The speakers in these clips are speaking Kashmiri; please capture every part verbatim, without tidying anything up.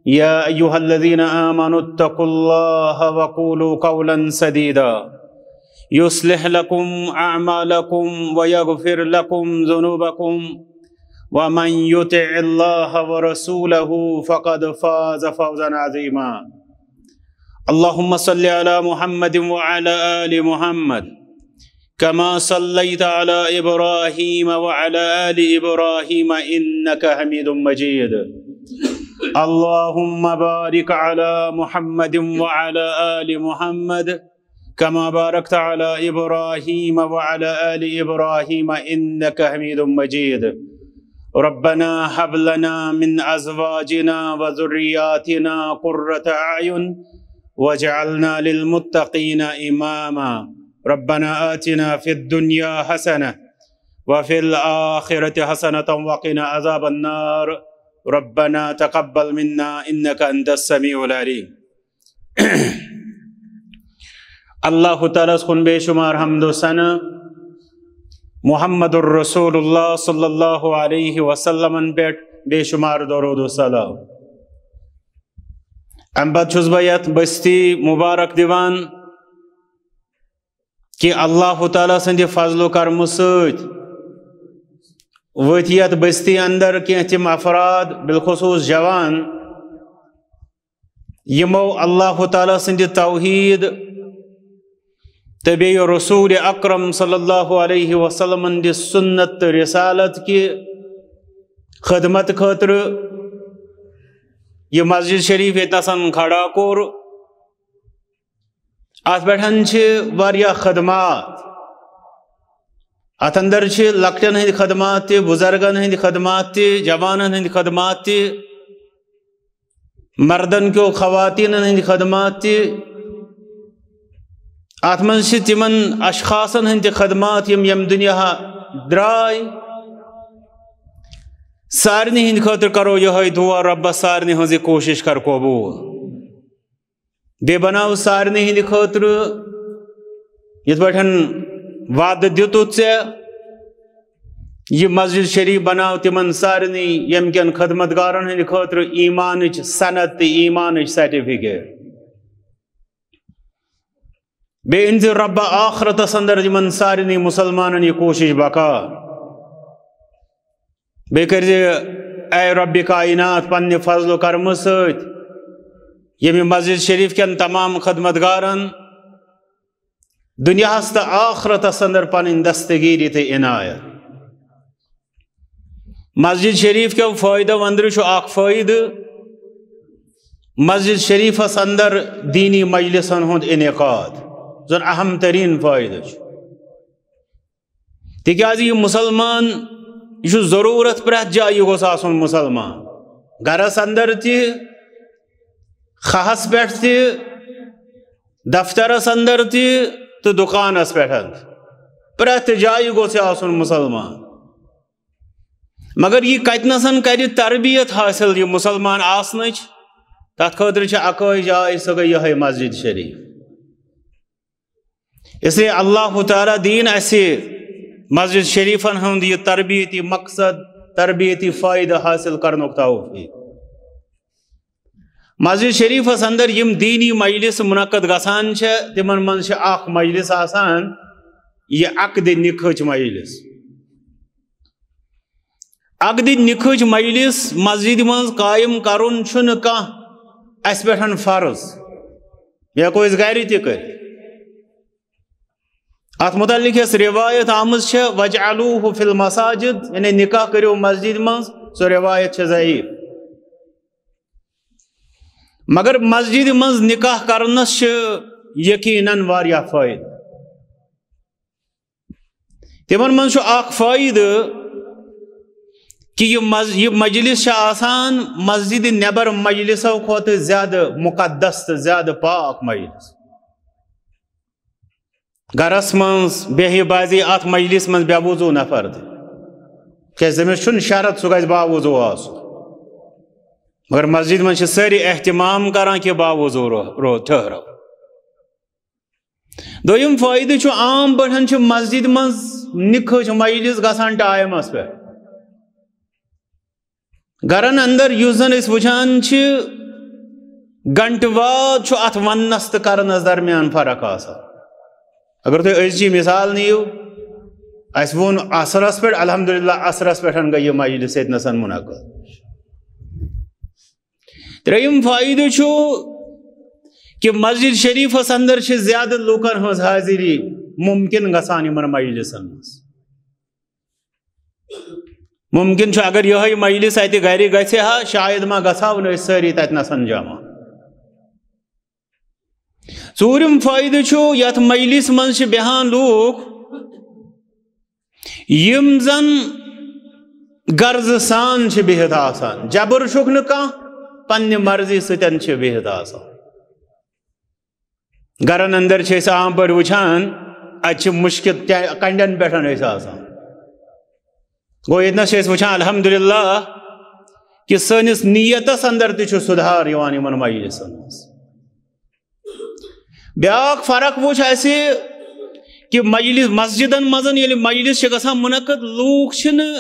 يا أيها الذين آمنوا اتقوا الله وقولوا قولا سديدا يصلح لكم أعمالكم ويغفر لكم ذنوبكم ومن يطع الله ورسوله فقد فاز فوزا عظيما. اللهم صل على محمد وعلى آل محمد كما صليت على إبراهيم وعلى آل إبراهيم إنك حميد مجيد. اللهم بارك على محمد وعلى آل محمد كما باركت على إبراهيم وعلى آل إبراهيم إنك حميد مجيد. ربنا هب لنا من أزواجنا وذرياتنا قرة أعين واجعلنا للمتقين إماما. ربنا آتنا في الدنيا حسنة وفي الآخرة حسنة وقنا عذاب النار. ربنا تقبل منا إنك أنت السميع العليم. اللہ تعالیٰ ہس کُن بے شمار حمد و ثنا، محمد الرسول اللہ صلی اللہ علیہ وسلمن پٮ۪ٹھ بے شمار درود و سلام۔ امہِ پتہٕ چھُس بہٕ یتھ بستی مبارک دِوان کہِ اللہ تعالیٰ سٕنٛدِ فضل و کرمہٕ سۭتۍ وٲتۍ یتھ بستی اندر کینٛہہ تِم افراد، بالخصوص جوان، یِمو اللہ تعالیٰ سٕنٛدِ توحید تہٕ بیٚیہِ رسول اکرم صلی اللہ علیہ وسلمن دِ سنت تہٕ رسالت کہِ خدمت خٲطرٕ یہِ مسجد شریف ییٚتہِ نسن کھڑا کوٚر۔ اتھ پٮ۪ٹھ چھِ واریاہ خدمات، اتھ اندر چھِ لۄکٹٮ۪ن ہٕنٛدۍ خدمات تہِ، بزرگن ہٕنٛدۍ خدمات تہِ، جوانن ہٕنٛدۍ خدمات تہِ، مردن کیو خواتینن ہٕنٛدۍ خدمات تہِ۔ اتھ منٛز چھِ تِمن اشخاصن ہٕنٛدۍ تہِ خدمات یِم ییٚمہِ دُنیا درٛاے۔ سارنٕے ہٕنٛدِ خٲطرٕ کرو یِہوٚے دُعا، رۄبس سارنٕے ہٕنٛز یہِ کوٗشش کر قبوٗل۔ بیٚیہِ بناو سارنٕے ہٕنٛدِ خٲطرٕ، یِتھ پٲٹھۍ وعدٕ دیُتُتھ ژےٚ، یہِ مسجد شریف بناو تِمن سارنٕے ییٚمہِ کٮ۪ن خدمت گارن ہٕنٛدِ خٲطرٕ ایٖمانٕچ سند تہٕ ایٖمانٕچ سرٹیفکیٹ۔ بیٚیہِ أنۍ زِ رۄبہ ٲخرتس اندر یِمن سارنٕے مسلمانن یہِ کوٗشش بکار۔ بیٚیہِ کٔرۍ زِ، اے رۄبِ کائنات، پننہِ فضل و کرمہٕ سۭتۍ ییٚمہِ مسجد شریف کٮ۪ن تمام خدمت گارن دُنیاہس تہٕ ٲخرتس اندر پنٕنۍ دستگیری تہٕ عنایت۔ مسجد شریف کیو فٲیدٕ اندرٕ چھُ اکھ فٲیدٕ، مسجد شریفس اندر دینی مجلسن ہُنٛد انعقاد، زن اہم ترین فٲیدٕ چھُ۔ تِکیازِ یہِ مسلمان، یہِ چھُ ضروٗرت پرٛٮ۪تھ جایہِ، یہِ گوٚژھ آسُن مسلمان، گرس اندر تہِ، کھہس پٮ۪ٹھ تہِ، دفترس اندر تہِ تہٕ دُکانس پٮ۪ٹھ تہِ۔ پرٛٮ۪تھ جایہِ گوٚژھ یہِ آسُن مسلمان۔ مگر یہِ کتہِ نسن کرِ تربیت حٲصِل یہِ مسلمان آسنٕچ؟ تتھ خٲطرٕ چھِ اکٲے جاے، سۄ گٔے یِہوٚے مسجد شریف۔ اس لیے اللہ تعالیٰ دِیِن اسہِ مسجد شریفن ہُنٛد یہِ تربیتی مقصد، تربیتی فٲیدٕ حٲصِل کرنُک توفیق۔ مسجد شریفس اندر یِم دینی مجلس منعقد گژھان چھِ، تِمن منٛز چھِ اکھ مجلس آسان، یہِ عقدِ نکاحٕچ مجلس۔ عقدِ نکاحٕچ مجلس مسجد منٛز قائم کرُن چھُنہٕ کانٛہہ اسہِ پٮ۪ٹھ فرض، یہِ ہٮ۪کو أسۍ گرِ تہِ کٔرِتھ۔ اتھ متعلق یۄس روایت آمٕژ چھےٚ، "واجعلوہ فی المساجد"، یعنی نکاح کٔرِو مسجد منٛز، سۄ روایت چھےٚ ضعیف۔ مگر مسجد منٛز نکاح کرنس چھِ یقیناً واریاہ فٲیدٕ۔ تِمن منٛز چھُ اکھ فٲیدٕ کہِ یہِ مز-، یہِ مجلس چھِ آسان مسجد نٮ۪بر مجلسو کھۄتہٕ زیادٕ مقدس تہٕ زیادٕ پاک مجلس۔ گرس منٛز بیٚہہِ بعضی اتھ مجلس منٛز بے وضو نفر تہِ، کیازِ تٔمِس چھُنہٕ شرط سُہ گژھِ باوضو آسُن۔ مگر مسجد منٛز چھِ سٲری اہتمام کران کہِ باوضو رو-، رو-، ٹھٔہرو۔ دوٚیِم فٲیدٕ چھُ، عام پٲٹھۍ چھِ مسجد منٛز نِکہٕچ مجلس گژھان ٹایمس پٮ۪ٹھ۔ گرن اندر یُس زن أسۍ وٕچھان چھِ، گھنٹہٕ واد چھُ اتھ وننس تہٕ کرنس درمیان فرق آسان۔ اگر تُہۍ أزچی مثال نِیِو، اسہِ ووٚن عصرس پٮ۪ٹھ، الحمدللہ عصرس پٮ۪ٹھ گٔے یہِ مجلس ییٚتہِ نسن منعقد۔ ترٛیٚیِم فٲیدٕ چھُ کہِ مسجد شریفس اندر چھِ زیادٕ لوٗکن ہٕنٛز حٲضری ممکن گژھان یِمن مجلسن منٛز۔ ممکن چھُ اگر یِہوٚے مجلس اتہِ گرِ گژھِ ہا، شاید ما گژھو نہٕ أسۍ سٲری تتہِ نسن جمع۔ ژوٗرِم فٲیدٕ چھُ، یتھ مجلس منٛز چھِ بیہان لوٗکھ، یِم زن غرضہٕ سان چھِ بِہِتھ آسان، جبر چھُکھ نہٕ کانٛہہ، پننہِ مرضی سۭتۍ چھِ بِہِتھ آسان۔ گرن اندر چھِ أسۍ عام پٲٹھۍ وٕچھان، اتہِ چھِ مُشکِل تہِ کنڈٮ۪ن پٮ۪ٹھ أسۍ آسان۔ گوٚو، ییٚتنس چھِ أسۍ وٕچھان، الحمدللہ، کہِ سٲنِس نیتس اندر تہِ چھُ سُدھار یِوان یِمن مجلسن منٛز۔ بیاکھ فرق وٕچھ اسہِ کہِ مجلس، مسجدن منٛز ییٚلہِ مجلس چھِ گژھان منعقد، لوٗکھ چھِنہٕ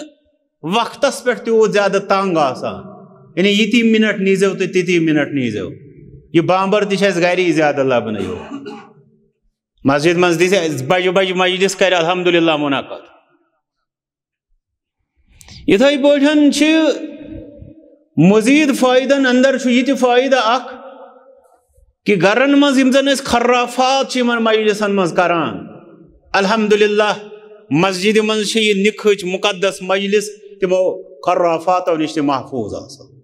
وقتس پٮ۪ٹھ تیوٗت زیادٕ تنگ آسان، یعنی یِتی منٹ نیٖزیو تہٕ تِتی منٹ نیٖزیو۔ یہِ بامبر تہِ چھِ اسہِ گری زیادٕ لبنہٕ یِوان۔ مسجد منٛز تہِ چھِ بجہِ بجہِ مجلس کرِ الحمدللہ منعقد۔ یِتھے پٲٹھۍ چھِ مزید فٲیدن اندر چھُ یہِ تہِ فٲیدٕ اکھ کہِ گرن منٛز یِم زن أسۍ خرافات چھِ یِمن مجلسن منٛز کران، الحمدللہ مسجدِ منٛز چھِ یہِ نِکہٕچ مقدس مجلس تِمو خرافاتو نِش تہِ محفوظ آسان۔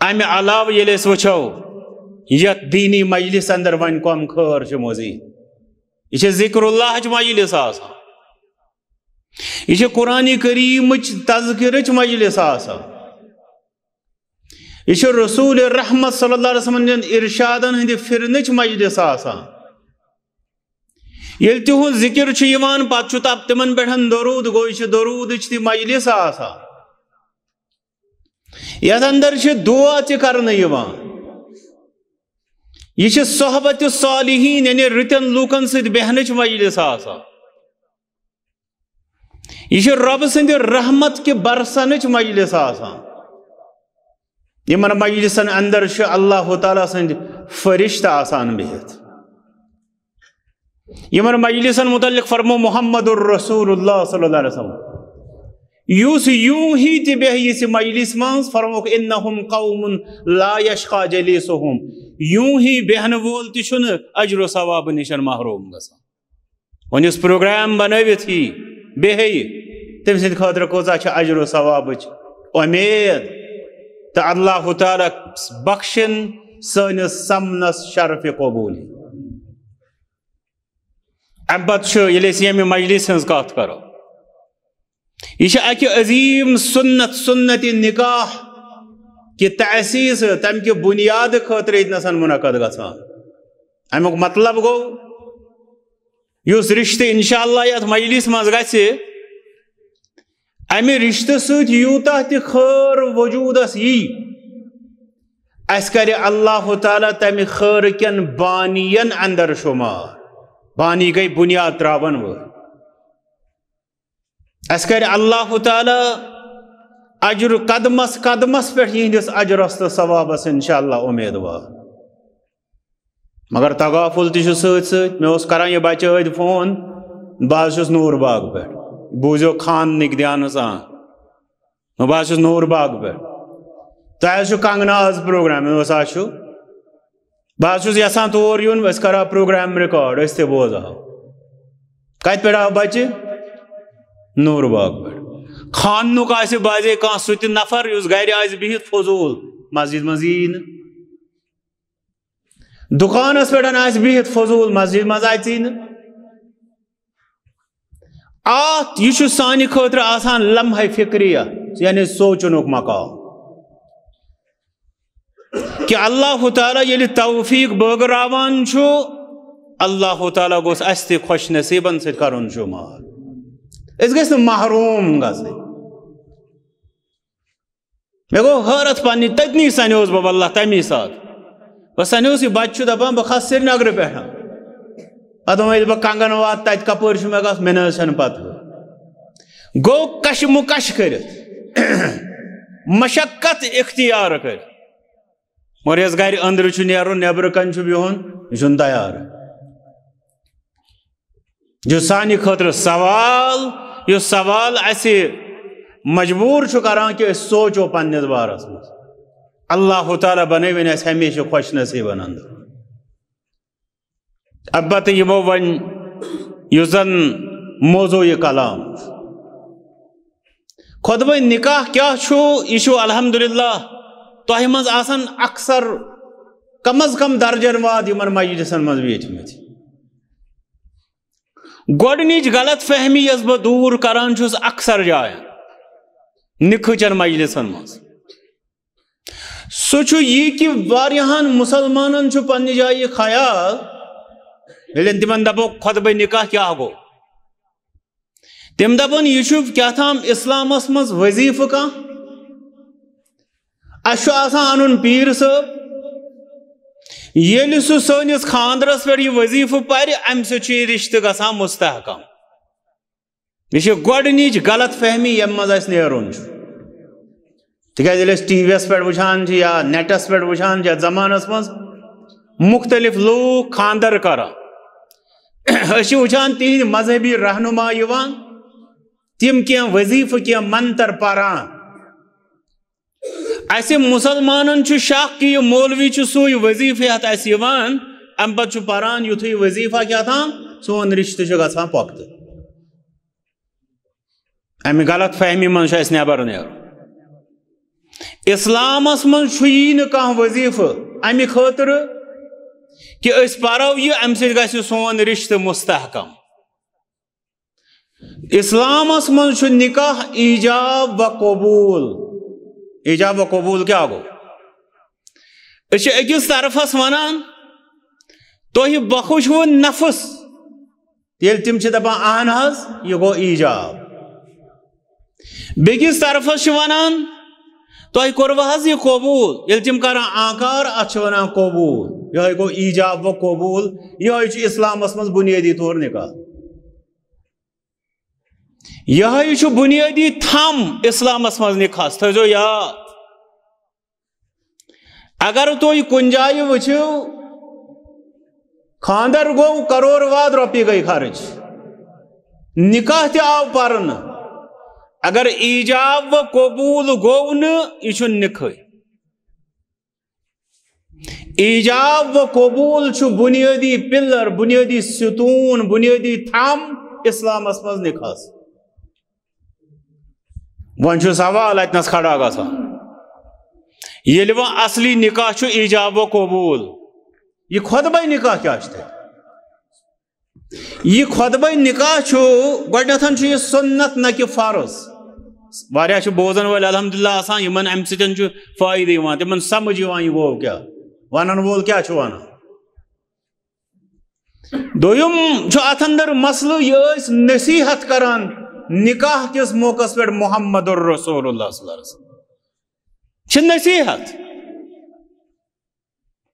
امہِ علاوٕ ییٚلہِ أسۍ وٕچھو، یتھ دینی مجلس اندر وۄنۍ کۄم خٲر چھِ مزید، یہِ چھِ ذکر اللہٕچ مجلس آسان، یہِ چھِ قرآن کریمٕچ تذکرٕچ مجلس آسان، یہِ چھِ رسول رحمت صلی اللہ علیہ وسلم ہٕنٛدٮ۪ن ارشادن ہٕنٛدِ پھرنٕچ مجلس آسان۔ ییٚلہِ تِہُنٛد ذکر چھُ یِوان، پتہٕ چھُ تپ-، تِمن پٮ۪ٹھ درود، گوٚو یہِ چھِ درودٕچ تہِ مجلس آسان۔ یتھ اندر چھِ دعا تہِ کرنہٕ یِوان۔ یہِ چھِ صحبت صالحین، یعنی رٕتٮ۪ن لوٗکن سۭتۍ بیہنٕچ مجلس آسان۔ یہِ چھِ رۄبہٕ سٕنٛدِ رحمت کہِ برسنٕچ مجلس آسان۔ یِمن مجلسن اندر چھِ اللہ تعالیٰ سٕنٛدۍ فرشتہٕ آسان بِہِتھ۔ یِمن مجلسن متعلق فرمو محمد الرسول اللہ صلی اللہ علیہ وسلم، یُس یوٗں ہی تہِ بیٚہہِ یِژھِ مجلس منٛز، فرموکھ، "انہم قوم لا یشقی جلیسہم"، یوٗں ہی بیٚہنہٕ وول تہِ چھُنہٕ اجر و ثواب نِش محروم گژھان۔ وۄنۍ یُس پروگرام بنٲوِتھ یی، بیٚہہِ، تٔمۍ سٕنٛدِ خٲطرٕ کۭژاہ چھِ اجر و ثوابٕچ اُمید۔ تہٕ اللہ تعالیٰ بخشن سٲنِس سمنس شرف قبولی۔ امہِ پتہٕ چھُ، ییٚلہِ أسۍ ییٚمہِ مجلس ہٕنٛز کتھ کرو، یہِ چھِ اکہِ عظیٖم سنت، سنت نکاح کہِ تأسیس، تمہِ کہِ بنیاد خٲطرٕ ییٚتہِ نسن منعقد گژھان۔ امیُک مطلب گوٚو، یُس رشتہٕ انشاءاللہ یتھ مجلس منٛز گژھِ، امہِ رشتہٕ سۭتۍ یوٗتاہ تہِ خٲر وجوٗدس یی، اسہِ کرِ اللہ تعالیٰ تمہِ خٲرٕ کٮ۪ن بانین اندر شمار۔ بانی گٔے بنیاد تراون وٲلۍ۔ اسہِ کرِ اللہ تعالیٰ اجر قدمس قدمس پٮ۪ٹھ یِہنٛدِس اجرس تہٕ ثوابس انشاءاللہ امیدوار۔ مگر تغافل تہِ چھُ سۭتۍ سۭتۍ۔ مےٚ اوس کران یہِ بچہٕ أدۍ فون، "بہٕ حظ چھُس نوٗر باغ پٮ۪ٹھ، بوٗزِو خانٛدنٕکۍ دھیانہٕ سان، بہٕ حظ چھُس نوٗر باغ پٮ۪ٹھ، تۄہہِ حظ چھُ کنگنا آز پروگرام؟" مےٚ دوٚپُس، "آ چھُ۔" "بہٕ حظ چھُس یژھان تور یُن، أسۍ کرو پروگرام ریکارڈ، أسۍ تہِ بوزہو۔" کتہِ پٮ۪ٹھ آو بچہِ؟ نوٗر باغ پٮ۪ٹھ۔ خانٛدنُک آسہِ بازے کانٛہہ سُہ تہِ نفر یُس گرِ آسہِ بِہِتھ فضوٗل، مسجد منٛز یی نہٕ۔ دُکانس پٮ۪ٹھ آسہِ بِہِتھ فضوٗل، مسجد منٛز اژی نہٕ۔ اتھ، یہِ چھُ سانہِ خٲطرٕ آسان لمحہ فکریہ، یعنی سونٛچنُک مقام، کہِ اللہ تعالیٰ ییٚلہِ توفیق بٲگراوان چھُ، اللہ تعالیٰ گوٚژھ اسہِ تہِ خۄش نصیٖبن سۭتۍ کرُن شُمار۔ أسۍ گٔژھۍ نہٕ محروم گژھٕنۍ۔ مےٚ گوٚو حٲرتھ پننہِ، تٔتنی سنیوس بہٕ واللہ تمی ساتہٕ۔ بہٕ سنیوس، یہِ بچہٕ چھُ دپان بہٕ کھسہٕ سرینگرٕ پٮ۪ٹھ۔ پتہٕ دوٚپمَے، ییٚلہِ بہٕ کنگن واتہٕ، تتہِ کپٲرۍ چھُ مےٚ گژھُن؟ مےٚ نہ حظ چھنہٕ پتہٕ۔ گوٚو کشمکش کٔرِتھ، مشقت اختیار کٔرِتھ۔ اور یۄس گرِ أنٛدرٕ چھُ نیرُن، نیٚبرٕ کنہِ چھُ بِہُن، یہِ چھُنہٕ تیار۔ یُس سانہِ خٲطرٕ سوال، یُس سوال اَسہِ مجبوٗر چھُ کران کہِ أسۍ سونٛچو پننِس بارس منٛز۔ اللہ تعالیٰ بنٲوِن اَسہِ ہمیشہِ خۄش نصیٖبن اندر۔ البتہ یِمو وۄنۍ یُس زن موضوع یہِ کلام، خطبہ نکاح کیٛاہ چھُ؟ یہِ چھُ الحمدللہ تۄہہِ منٛز آسان اکثر کم از کم درجن واد یِمن مجلسن منٛز بیٖٹھمٕتۍ۔ گۄڈٕنِچ غلط فہمی یۄس بہٕ دوٗر کران چھُس اکثر جاین نکاح چٮ۪ن مجلسن منٛز، سُہ چھُ یہِ کہِ واریاہن مسلمانن چھُ پننہِ جایہِ یہِ خیال، ییٚلہِ تِمن دپو خطبہ نکاح کیٛاہ گوٚو، تِم دپن یہِ چھُ کیٛاہ تام اسلامس منٛز وظیفہٕ کانٛہہ، اسہِ چھُ آسان انُن پیٖر صٲب، ییٚلہِ سُہ سٲنِس خانٛدرس پٮ۪ٹھ یہِ وظیفہٕ پرِ، امہِ سۭتۍ چھُ یہِ رشتہٕ گژھان مستحکم۔ یہِ چھِ گۄڈٕنِچ غلط فہمی ییٚمہِ منٛز اَسہِ نیرُن چھُ۔ تِکیٛازِ ییٚلہِ أسۍ ٹی وی یَس پٮ۪ٹھ وٕچھان چھِ یا نیٹَس پٮ۪ٹھ وٕچھان چھِ، یَتھ زمانَس منٛز مُختٔلِف لوٗکھ خانٛدر کران، أسۍ چھِ وٕچھان تِہِنٛدۍ مذہبی رہنما یِوان، تِم کینٛہہ وظیفہٕ، کینٛہہ منتر پران۔ اَسہِ مُسلمانَن چھُ شک کہِ یہِ مولوی چھُ سُے وظیفہٕ ہٮ۪تھ اَسہِ یِوان، اَمہِ پَتہٕ چھُ پران یُتھُے وظیفہ کیٛاہ تام، سون رِشتہٕ چھُ گژھان پۄختہٕ۔ اَمہِ غلط فہمی منٛز چھُ اَسہِ نٮ۪بر نیرُن۔ اِسلامَس منٛز چھُ یی نہٕ کانٛہہ وظیفہٕ اَمہِ خٲطرٕ کہِ أسۍ پَرو یہِ، اَمہِ سۭتۍ گژھِ سون رِشتہٕ مستحکم۔ اِسلامَس منٛز چھُ نکاح ایجاب و قبول۔ ایجاب و قبول کیٛاہ گوٚو؟ أسۍ چھِ أکِس طرفَس وَنان، تۄہہِ بخشوُن نفس، ییٚلہِ تِم چھِ دَپان، اہن حظ، یہِ گوٚو ایجاب۔ بیٚکِس طرفَس چھِ وَنان، تۄہہِ کوٚروٕ حظ یہِ قبوٗل؟ ییٚلہِ تِم کَران آنکار، اَتھ چھِ وَنان قبوٗل۔ یِہوٚے گوٚو ایجاب و قبوٗل۔ یِہوٚے چھُ اِسلامَس منٛز بُنیٲدی طور نِکاح۔ یِہوٚے چھُ بُنیٲدی تھم اِسلامَس منٛز نِکاحَس، تھٲیزیو یاد۔ اگر تُہۍ کُنہِ جایہِ وٕچھِو، خانٛدر گوٚو، کرور واد رۄپیہِ گٔے خرٕچ، نِکاح تہِ آو پرنہٕ، اگر ایجاب و قبوٗل گوٚو نہٕ، یہِ چھُنہٕ نِکاحٕے۔ ایجاب و قبوٗل چھُ بُنیٲدی پِلر، بُنیٲدی ستوٗن، بُنیٲدی تھم اِسلامس منٛز نِکاحس۔ وۄنۍ چھُ سوال اتنس کھڑا گژھان، ییٚلہِ وۄنۍ اصلی نکاح چھُ ایجاب و قبول، یہِ خطبہ نکاح کیٛاہ چھُ تیٚلہِ؟ یہِ خطبہ نکاح چھُ، گۄڈٕنیتھ چھُ یہِ سنت نہ کہِ فرض۔ واریاہ چھِ بوزن وٲلۍ الحمدللہ آسان، یِمن امہِ سۭتۍ چھُ فٲیدٕ یِوان، تِمن سمجھ یِوان یہِ گوٚو کیٛاہ، ونن وول کیٛاہ چھُ ونان۔ دوٚیُم چھُ اتھ اندر مسلہٕ، یہِ ٲسۍ نصیحت کران نکاح کِس موقعس پٮ۪ٹھ محمد الرسول اللہ صلی اللہ علیہ وسلم۔ چھِ نصیحت۔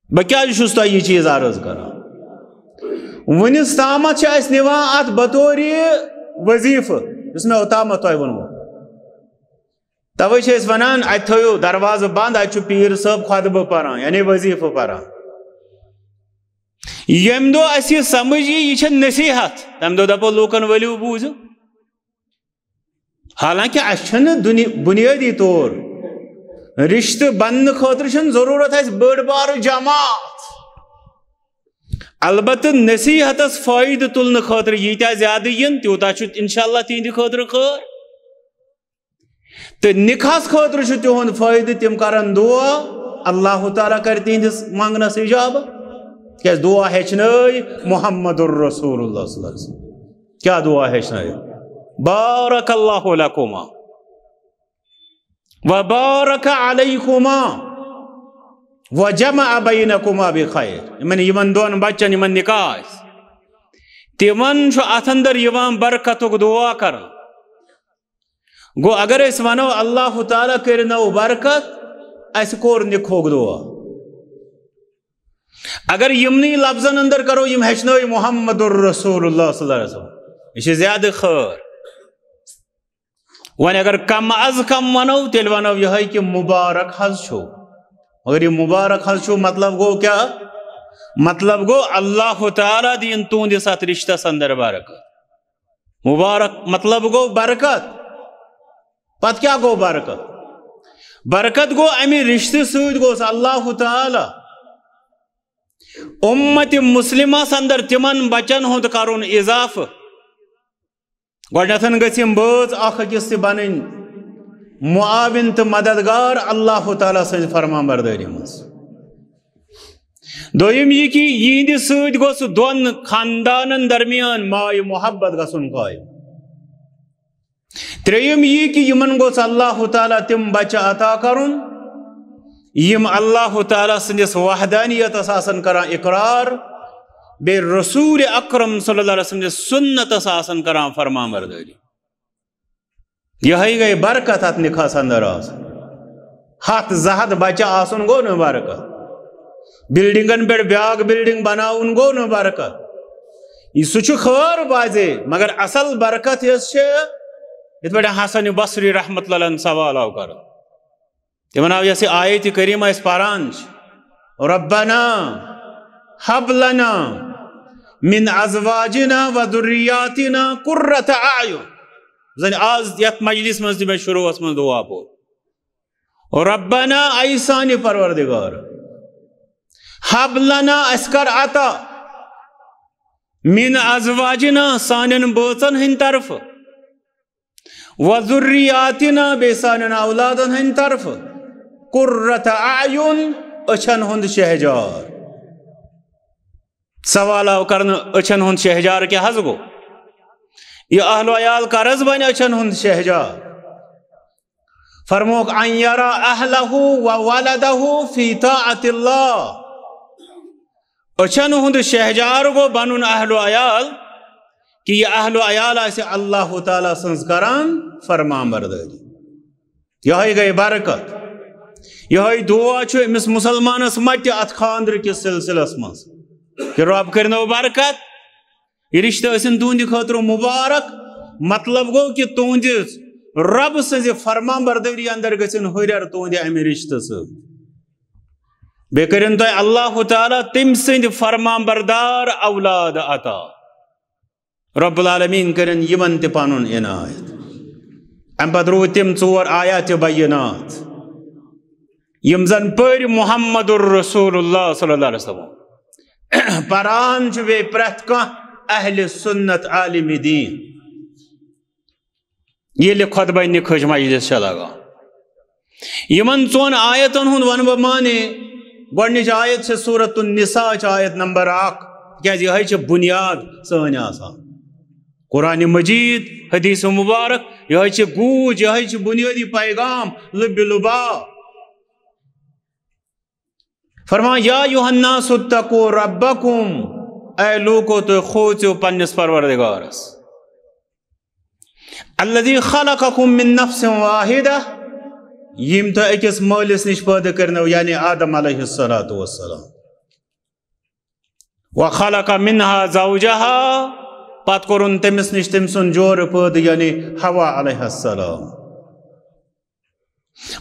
بہٕ کیٛازِ چھُس تۄہہِ یہِ چیٖز عرض کران؟ وُنِس تامتھ چھِ اَسہِ نِوان اتھ بطورِ وظیفہٕ، یُس مےٚ اوٚتامتھ تۄہہِ ووٚنمُت۔ توے چھِ أسۍ ونان، اتہِ تھٲیِو دروازٕ بند، اتہِ چھُ پیٖر صٲب خطبہٕ پران، یعنی وظیفہٕ پران۔ ییٚمہِ دۄہ اَسہِ یہِ سمجھ یی، یہِ چھےٚ نصیحت، تَمہِ دۄہ دَپو لوٗکن، "ؤلِو بوٗزِو۔" حالانکہ اَسہِ چھَنہٕ دُنیا-، بُنیٲدی طور رِشتہٕ بننہٕ خٲطرٕ چھَنہٕ ضروٗرت اَسہِ بٔڑ بارٕ جماعت۔ البتہٕ نصیحتس فٲیدٕ تُلنہٕ خٲطرٕ ییٖتیٛاہ زیادٕ یِن، تیوٗتاہ چھُ انشاءاللہ تِہنٛدِ خٲطرٕ خٲر۔ تہٕ نِکاحس خٲطرٕ چھُ تِہُنٛد فٲیدٕ، تِم کرن دُعا، اللہ تعالیٰ کرِ تِہنٛدِس منٛگنس اجابہٕ۔ کیٛازِ دُعا ہیٚچھنٲے محمد الرسول اللہ صلی اللہ علیہ وسلم۔ کیٛاہ دُعا ہیٚچھنٲے؟ بارک اللہ لکما و بارک علیکما و جمع بینکما بخیر۔ یِمن، یِمن دۄن بچن، یِمن نِکاح آسہِ، تِمن چھُ اتھ اندر یِوان برکتُک دُعا کرنہٕ۔ گوٚو، اگر أسۍ ونو، اللہ تعالیٰ کٔرِنو برکت، اسہِ کوٚر نِکاحُک دُعا۔ اگر یِمنٕے لفظن اندر کرو، یِم ہیٚچھنٲے محمد الرسول اللہ صلی اللہ علیہ وسلم، یہِ چھِ زیادٕ خٲر۔ وۄنۍ اگر کم از کم ونو، تیٚلہِ ونو یِہوٚے کہِ مبارک حظ چھُو۔ مگر یہِ مبارک حظ چھُ، مطلب گوٚو کیٛاہ؟ مطلب گوٚو، اللہ تعالیٰ دِیِن تُہنٛدِس اَتھ رِشتَس اندر برکت۔ مبارک مطلب گوٚو برکت۔ پتہٕ کیٛاہ گوٚو برکت؟ برکت گوٚو، اَمہِ رِشتہٕ سۭتۍ گوٚژھ اللہ تعالیٰ اُمت مسلمس اندر تِمن بچن ہُنٛد کرُن اضافہٕ۔ گۄڈٕنیتھن گٔژھۍ یِم بٲژ اکھ أکِس تہِ بنٕنۍ معاون تہٕ مددگار اللہ تعالیٰ سٕنٛزِ فرمان بردٲری منٛز۔ دوٚیِم یہِ کہِ یِہنٛدِ سۭتۍ گوٚژھ دۄن خاندانن درمیان ماے محبت گژھُن قٲیِم۔ ترٛیٚیِم یہِ کہِ یِمن گوٚژھ اللہ تعالیٰ تِم بچہٕ عطا کرُن، یِم اللہ تعالیٰ سٕنٛدِس وحدانیتس آسن کران اقرار، بیٚیہِ رسول اکرم صلی اللہ علیہ وسلم سٕنٛدِس سُنتس آسن کران فرمان بردٲری۔ یِہوٚے گٔے برکت اتھ نکاحس اندر آسُن۔ ہتھ زٕ ہتھ بچہٕ آسُن گوٚو نہٕ برکت۔ بلڈنگن پٮ۪ٹھ بیٛاکھ بلڈنگ بناوُن گوٚو نہٕ برکت۔ یہِ سُہ چھُ خٲر بازے، مگر اصل برکت یۄس چھِ، یِتھ پٲٹھۍ حسن بصری رحمت اللہ علیہ سوال آو کران۔ تِمن آو یۄس یہِ آیت کریمہ أسۍ پران چھِ، ربنا ہب لنا من ازواجنا و ذریاتنا قرۃ اعین۔ زن آز یتھ مجلس منٛز تہِ مےٚ شروعس منٛز دعا پوٚر، ربنا، اے سانہِ پروردگار، ہب لنا، اسہِ کر عطا، من ازواجنا، سانٮ۪ن بٲژن ہٕنٛدِ طرفہٕ، و ذریاتنا، بیٚیہِ سانٮ۪ن اولادن ہٕنٛدِ طرفہٕ، قرۃ اعین، أچھن ہُنٛد شہجار۔ سوال آو کرنہٕ، أچھن ہُنٛد شہجار کیٛاہ حظ گوٚو؟ یہِ اہل و عیال کر حظ بنہِ أچھن ہُنٛد شہجار؟ فرمووُکھ، ان یرا اہلہ و ولدہ فی طاعت اللہ۔ أچھن ہُنٛد شہجار گوٚو بنُن اہل و عیال، کہِ یہِ اہل و عیال آسہِ اللہ تعالیٰ سٕنٛز کران فرمان بردٲری۔ یِہوٚے گٔے برکت۔ یِہوٚے دعا چھُ أمِس مُسلمانس متہِ اتھ خاندرٕ کِس سلسلس منٛز، کہِ رۄب کٔرِنو برکت، یہِ رِشتہٕ ٲسِن تُہنٛدِ خٲطرٕ مُبارک۔ مطلب گوٚو کہِ تُہنٛدِ رۄب سٕنٛزِ فرمان بردٲری اندر گٔژھِن ہُرٮ۪ر تُہنٛدِ امہِ رِشتہٕ سۭتۍ۔ بیٚیہِ کٔرِن تۄہہِ اللہ تعالیٰ تٔمۍ سٕنٛدِ فرمان بردار اولاد عطا۔ رب العالمین کٔرِن یِمن تہِ پنُن عنایت۔ امہِ پتہٕ روٗدۍ تِم ژور آیات بینات، یِم زن پٔرۍ محمد رسول اللہ صلی اللہ علیہ وسلم پران چھُ بیٚیہِ پرٛٮ۪تھ کانٛہہ اہل سنت عالم دین، ییٚلہِ خطبہ نکاحٕچ مجلس چھےٚ لگان۔ یِمن ژۄن آیتن ہُنٛد ونہٕ بہٕ معنی۔ گۄڈٕنِچ آیت چھےٚ سورۃ النساء، چھِ آیت نمبر اکھ، تِکیازِ یِہوٚے چھِ بُنیاد سٲنۍ آسان۔ قرآن مجید، حدیث مبارک، یِہوٚے چھِ گوٗج، یِہوٚے چھِ بُنیٲدی پیغام، لُبِ لُبا۔ فرمان، یا ایھا الناس اتقوا ربکم، اے لوٗکو، تُہۍ کھوژِو پننِس پروردگارس۔ الذی خلقکم من نفس واحدہ، یِم تۄہہِ أکِس مٲلِس نِش پٲدٕ کٔرنو، یعنی آدم علیہ الصلوۃ والسلام۔ وخلق منها زوجها، پتہٕ کوٚرُن تٔمِس نِش تٔمۍ سُنٛد جورٕ پٲدٕ، یعنی حوا علیہ السلام۔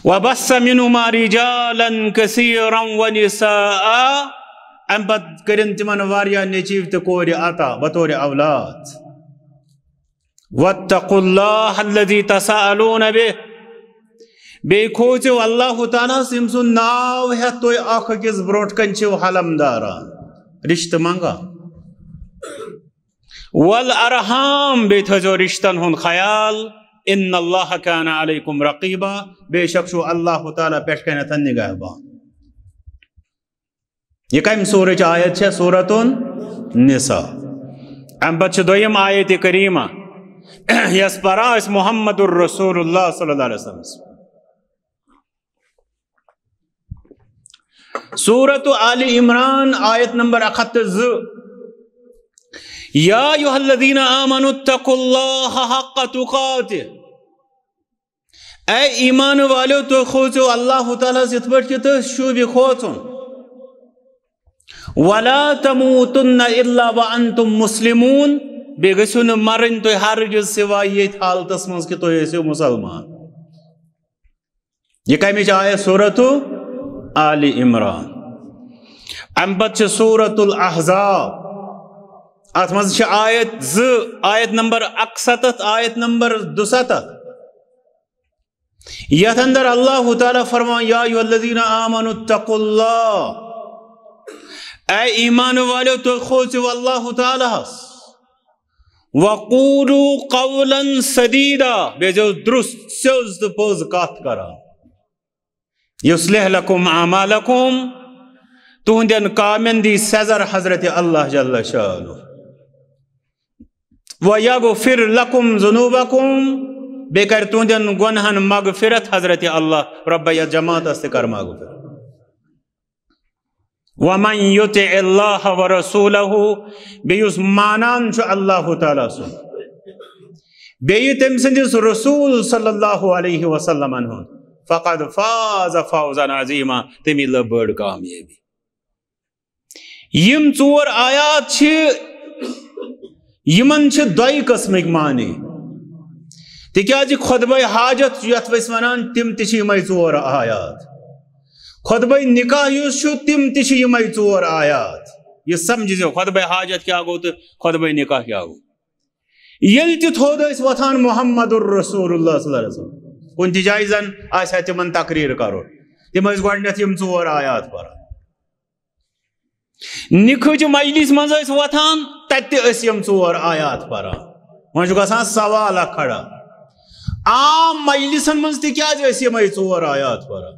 وبث منهما رجالا كثيرا ونساء، امہِ پتہٕ کٔرِن تِمن واریاہ نیٚچِو تہٕ کورِ عطا بطور اولاد۔ واتقوا الله الذي تساءلون به، بیٚیہِ کھوژِو اللہ تعالیٰ ہس، ییٚمہِ سُنٛد ناو ہٮ۪تھ تُہۍ اکھ أکِس برونٛٹھ کنہِ چھِو حلم داران، رشتہٕ منٛگان۔ والارحام، بیٚیہِ تھٲیزیو رشتن ہُنٛد خیال۔ ان اللہ کان علیکم رقیبا، بے شک چھُ اللہ تعالیٰ پٮ۪ٹھ کنٮ۪تھ نگہبان۔ یہِ کمہِ سورٕچ آیت چھےٚ؟ سورۃ النساء۔ امہِ پتہٕ چھِ دوٚیِم آیت کریمہ، یۄس پران أسۍ محمد رسول اللہ صلی اللہ علیہ وسلم۔ سورۃ آل عمران، آیت نمبر اکھ ہتھ تہٕ زٕ۔ یا ایھا الذین آمنوا اتقوا اللہ حق تقاتہ، اے ایمان والو، تُہۍ کھوژِو اللہ تعالیٰ ہس یِتھ پٲٹھۍ کہِ تُہۍ چھِو یہِ کھوژُن۔ ولا تموتن الا وانتم مسلمون، بیٚیہِ گٔژھِو نہٕ مرٕنۍ تُہۍ ہرگز سوائے ییٚتھۍ حالتس منٛز کہِ تُہۍ ٲسِو مُسلمان۔ یہِ کمِچ آیت؟ سورۃ آل عمران۔ امہِ پتہٕ چھِ سورۃ الاحزاب۔ اتھ منٛز چھِ آیت زٕ، آیت نمبر اکستتھ، آیت نمبر دُستتھ۔ یتھ اندر اللہ تعالیٰ فرمان، یا ایھا الذین آمنوا اتقوا اللہ، اے ایمان والو، تُہۍ کھوژِو اللہ تعالیٰ ہس۔ وقولوا قولا سدیدا، بیٚیہِ ٲسۍزیو درست، سیوٚز تہٕ پوٚز کتھ کران۔ یصلح لکم اعمالکم، تُہنٛدٮ۪ن کامٮ۪ن دی سزر حضرت اللہ جل شانہ۔ ویغفر لکم ذنوبکم، بیٚیہِ کرِ تُہنٛدٮ۪ن گۄنہن مغفرت حضرت اللہ۔ رۄبہ، یتھ جماعتس تہِ کر مغفرت۔ ومن یطع اللہ ورسولہ، بیٚیہِ یُس مانان چھُ اللہ تعالیٰ سُنٛد، بیٚیہِ تٔمۍ سٕنٛدِس رسول صلی اللہ علیہ وسلمن ہُنٛد، فقد فاز فوزا عظیما، تٔمی لٔب بٔڑ کامیٲبی۔ یِم ژور آیات چھِ، یِمن چھِ دۄیہِ قٕسمٕکۍ معنی۔ تِکیازِ خطبہ حاجت یتھ أسۍ ونان، تِم تہِ چھِ یِمے ژور آیات۔ خطبہ نکاح یُس چھُ، تِم تہِ چھِ یِمے ژور آیات۔ یہِ سمجھزیو، خطبہ حاجت کیٛاہ گوٚو تہٕ خطبہ نکاح کیٛاہ گوٚو۔ ییٚلہِ تہِ تھوٚد ٲسۍ وۄتھان محمد رسول اللہ صلی اللہ علیہ وسلم، کُنہِ تہِ جایہِ زن آسہِ ہا تِمن تقریر کرُن، تِم ٲسۍ گۄڈٕنیتھ یِم ژور آیات پران۔ نکاحٕچہِ مجلس منٛز ٲسۍ وۄتھان، تتہِ تہِ ٲسۍ یِم ژور آیات پران۔ وۄنۍ چھُ گژھان سوال اکھ کھڑا، عام مجلسن منٛز تہِ کیازِ ٲسۍ یِمے ژور آیات پران؟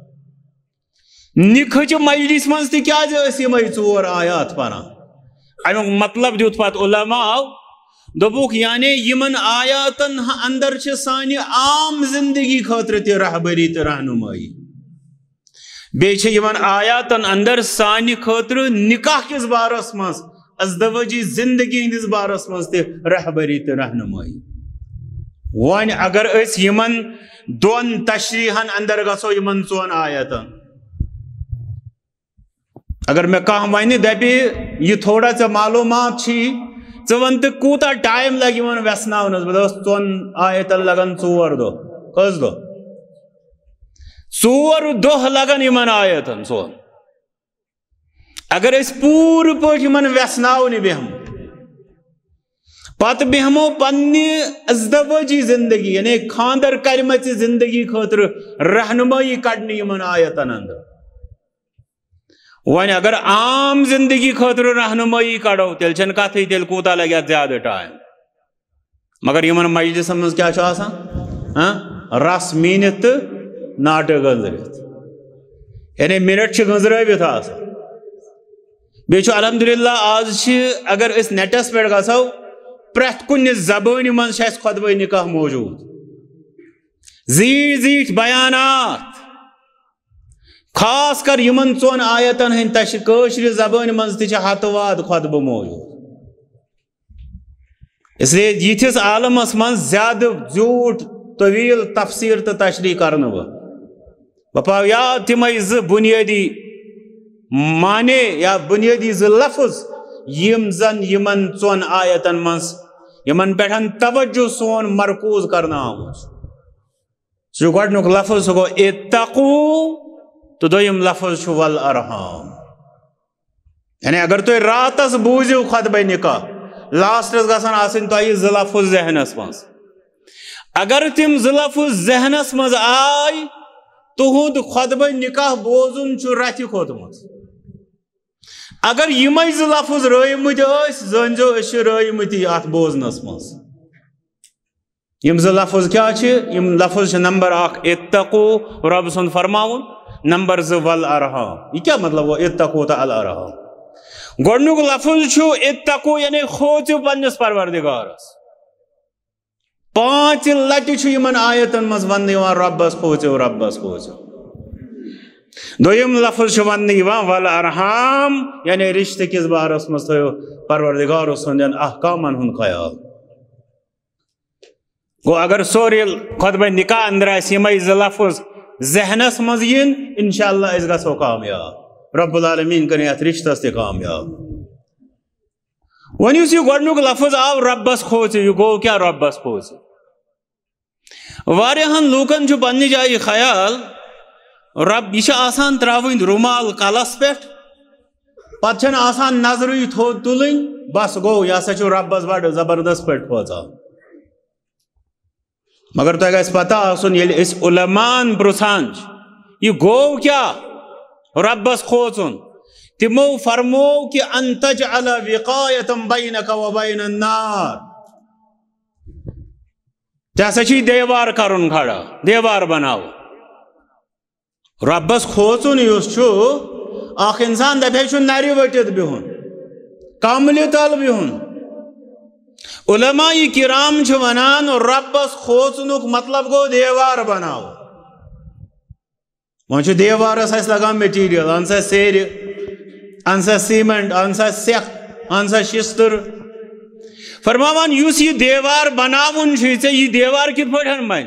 نکاحٕچہِ مجلس منٛز تہِ کیازِ ٲسۍ یِمے ژور آیات پران؟ امیُک مطلب دیُت پتہٕ علماء، دوٚپُکھ، یعنی یِمن آیاتن اندر چھِ سانہِ عام زندگی خٲطرٕ تہِ رہبری تہٕ رہنمٲیی۔ بیٚیہِ چھِ یِمن آیاتن اندر سانہِ خٲطرٕ نکاح کِس بارس منٛز، ازدواجی زندگی ہٕنٛدِس بارس منٛز تہِ رہبری تہٕ رہنمٲیی۔ وۄنۍ اگر أسۍ یِمن دۄن تشریحن اندر گژھو، یِمن ژۄن آیاتن، اگر مےٚ کانٛہہ ونہِ، دپہِ، یہِ تھوڑا ژےٚ معلوٗمات چھی، ژٕ ون تہٕ کوٗتاہ ٹایم لگہِ یِمن ویژھناونس؟ بہٕ دپس، ژۄن آیتن لگن ژور دۄہ۔ کٔژ دۄہ؟ ژور دۄہ لگن یِمن آیتن ژۄن۔ اگر أسۍ پوٗرٕ پٲٹھۍ یِمن ویژھناونہِ بیٚہمو، پتہٕ بیٚہمو پننہِ ازدواجی زندگی، یعنی خاندر کرِمژِ زندگی خٲطرٕ رہنمٲیی کڑنہِ یِمن آیتن اندر۔ وۄنۍ اگر عام زندگی خٲطرٕ رہنمٲیی کڑو، تیٚلہِ چھنہٕ کتھٕے، تیٚلہِ کوٗتاہ لگہِ اتھ زیادٕ ٹایم۔ مگر یِمن مجلسن منٛز کیٛاہ چھُ آسان؟ ہاں؟ رس میٖنِتھ تہٕ ناٹہٕ گٔنٛزرِتھ۔ یعنی منٹ چھِ گٔنٛزرٲوِتھ آسان۔ بیٚیہِ چھُ الحمدللہ آز چھِ، اگر أسۍ نیٹس پٮ۪ٹھ گژھو، پرٛٮ۪تھ کُنہِ زبٲنہِ منٛز چھِ اَسہِ خطبہٕ نکاح موجود۔ زیٖٹھۍ زیٖٹھۍ بیانات، خاص کر یِمن ژۄن آیتن ہٕنٛدۍ تشریح، کٲشرِ زبٲنۍ منٛز تہِ چھِ ہتہٕ واد خطبہٕ موجود۔ اس لیے یِتھِس عالمس منٛز زیادٕ زیوٗٹھ، طویل تفسیر تہٕ تشریح کرنہٕ بہٕ۔ بہٕ پاو یاد تِمے زٕ بنیٲدی معنی یا بنیٲدی زٕ لفظ، یِم زن یِمن ژۄن آیتن منٛز، یِمن پٮ۪ٹھ توجہ سون مرکوز کرنہٕ آمُت چھُ۔ سُہ چھُ گۄڈٕنیُک لفظ، سُہ گوٚو اتقوا، تہٕ دوٚیِم لفظ چھُ والارحام۔ یعنی اگر تُہۍ راتس بوٗزِو خطبہ نکاح، لاسٹس گژھن آسٕنۍ تۄہہِ زٕ لفظ ذہنس منٛز۔ اگر تِم زٕ لفظ ذہنس منٛز آے، تُہُنٛد خطبہ نکاح بوزُن چھُ رتھِ کھوٚتمُت۔ اگر یِمے زٕ لفظ رٲومٕتۍ ٲسۍ، زٲنۍزیو أسۍ چھِ رٲومٕتی اتھ بوزنس منٛز۔ یِم زٕ لفظ کیٛاہ چھِ؟ یِم لفظ چھِ نمبر اکھ اتقوا، رۄب سُنٛد فرماوُن، نمبر زٕ والارحام۔ یہِ کیٛاہ مطلب گوٚو اتقوا تہٕ الارحام؟ گۄڈٕنیُک لفظ چھُ اتقوا، یعنی کھوژِو پننِس پروردگارس۔ پانٛژِ لٹہِ چھُ یِمن آیتن منٛز وننہٕ یِوان، رۄبس کھوژِو، رۄبس کھوژِو۔ دوٚیِم لفظ چھُ وننہٕ یِوان والارحام، یعنی رشتہٕ کِس بارس منٛز تھٲیِو پروردگار سٕنٛدٮ۪ن احکامن ہُنٛد خیال۔ گوٚو، اگر سورُے خطبہ نکاح اندر آسہِ یِمے زٕ لفظ ذہنس منٛز یِن، انشاءاللہ أسۍ گژھو کامیاب۔ رب العالمین کٔرِنۍ یتھ رشتس تہِ کامیاب۔ وۄنۍ یُس یہِ گۄڈٕنیُک لفظ آو، ربس کھوژِو، یہِ گوٚو کیٛاہ؟ ربس کھوژِو۔ واریاہن لوٗکن چھُ پننہِ جایہِ خیال، رۄب، یہِ چھِ آسان ترٛاوٕنۍ رُمال کلس پٮ۪ٹھ، پتہٕ چھَنہٕ آسان نظرٕے تھوٚد تُلٕنۍ، بس گوٚو، یہِ ہسا چھُ رۄبس بڑٕ زبردست پٲٹھۍ کھوژان۔ مگر تۄہہِ گژھِ پتہ آسُن، ییٚلہِ أسۍ علماءن پرژھان چھِ، یہِ گوٚو کیٛاہ؟ رۄبس کھوژُن۔ تِمو فرموو کہِ "ان تجعل وقایة بینک و بین النار"، ژےٚ ہسا چھُے دیوار کرُن کھڑا، دیوار بناو۔ رۄبس کھوژُن یُس چھُ، اکھ انسان دپہِ ہے چھُ نرِ ؤٹِتھ بِہُن، کملہِ تل بِہُن۔ علماء کرام چھِ ونان، رۄبس کھوژنُک مطلب گوٚو دیوار بناوُن۔ وۄنۍ چھُ دیوارس اَسہِ لگان material، اَن سا سیرِ، اَن سا cement، اَن سا سٮ۪کھ، اَن سا شِستٕر۔ فرماوان، یُس یہِ دیوار بناوُن چھُے ژےٚ، یہِ دیوار کِتھ پٲٹھۍ بنہِ؟